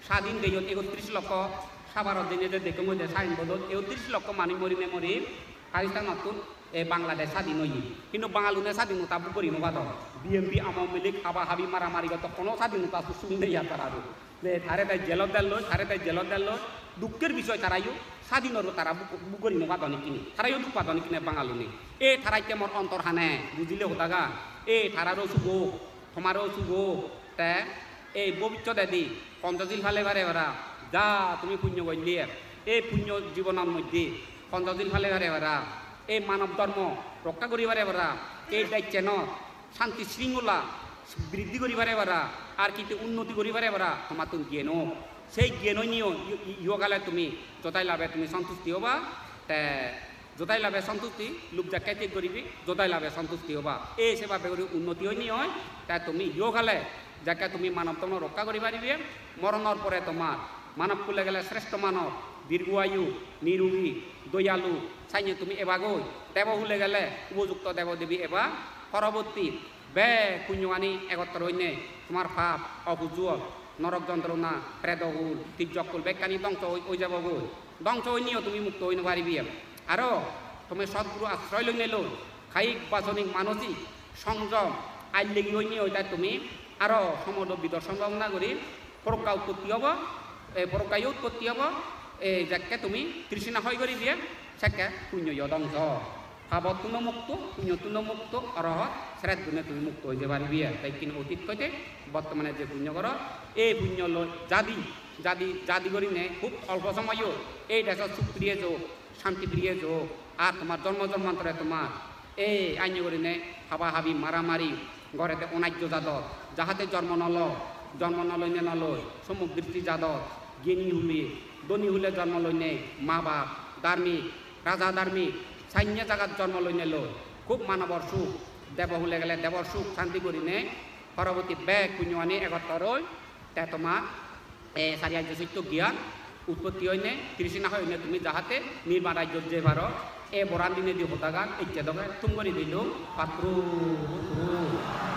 Sadin deyot ekotris lokko, sabarot jeinei je dekkong oide signboardot ekotris lokko manuj morine mori Pakistanottun ei Bangladesh sadin oye. Hintu Bangalune sadinota buk guri no padon. B N P, Awami League haba habi maramari gotton, hono sadinota su-, suk nei ar tararo. Je tare te jelot delloi, tare te jelot delloi, dukker bisoy tarayo sadinor tara buk, buk guri no padon ikkine. Tarayo duk padon ikkine Bangalune. E tara itte mor ontor hane, bujile hodagan. E tararo suk ok, tomaro suk ok, te ei bobissodedi Ponchojil pale pare para, ja tumi punyo golle, ei punyo jibonor moddhe Ponchojil pale pare para, ei manob dhormo rokka guri pare para, ei dejchenot santi sringhola briddhi guri pare para, ar hitte unnoti guri pare para, tomattun gyan ok. Sei gyan oinei yo-, yo-, yogale tumi jodai labe tumi santusti oba, te jodai labe santusti, lub jekke thik guribi, jodai labe santusti oba. Ei sebabe guri unnoti oinei oi, te tumi yogale jekke tumi manob dhormo rokka guri paribe, moronor pore tomar manob hule gele sreshto manob, dirgho ayu, nirogi, doyalu, sanye tumi ebagoi. Debo hule gele upojukto debo debi eba, poroborti bek punyogani egottor oinei tomar pap, opujol, norok jontrona, predo hul, tijjok hul bekkani dongso oi, oi jebogoi. Dongso oineyo tumi mukto oi no paribe. Aro tumi sotguru asroy loinei loi, kayik, bachonik, manosik songjom, aillegi oineyo te tumi aro somodo bidorshon bhabona guri porogga utpotti obo, e poroggayo utpotti obo, e jekke tumi trishna hoy guribe, sekke punyoyo dongso. Pabottun o mukto, punyottun o mukto, orohot, sreddhune tumi mukto oi jei paribe. Te ikkine otit hoite bortomane je punyo goror, ei punyo loi jadi, jadi, jadi gurinei hub olpo somoyot ei dejot suk piri ejok, santi piri ejok, ar tomar jonmo jonmantore tomar ei anye gurinei haba habi maramari gorede onajjo jadot, jahate jonmo no lo, jonmo no loinei no loi, sommok dristi jadot, gyani hule, dhoni hule jonmo loinei, ma bap, dharmik, raja dharmik, sanye jagat jonmo loinei loi, hub manobor suk, debo hule gele debor suk, santi gurinei, poroborti bek punyogani egottor oi, te tomar, e, sari ajjo sotto gyan utpotti oinei, trishna hoinei tumi jahate nirban rajjot jei paro, e boran dinedi hodagan ecche doge thum guri dilung, patru, patru.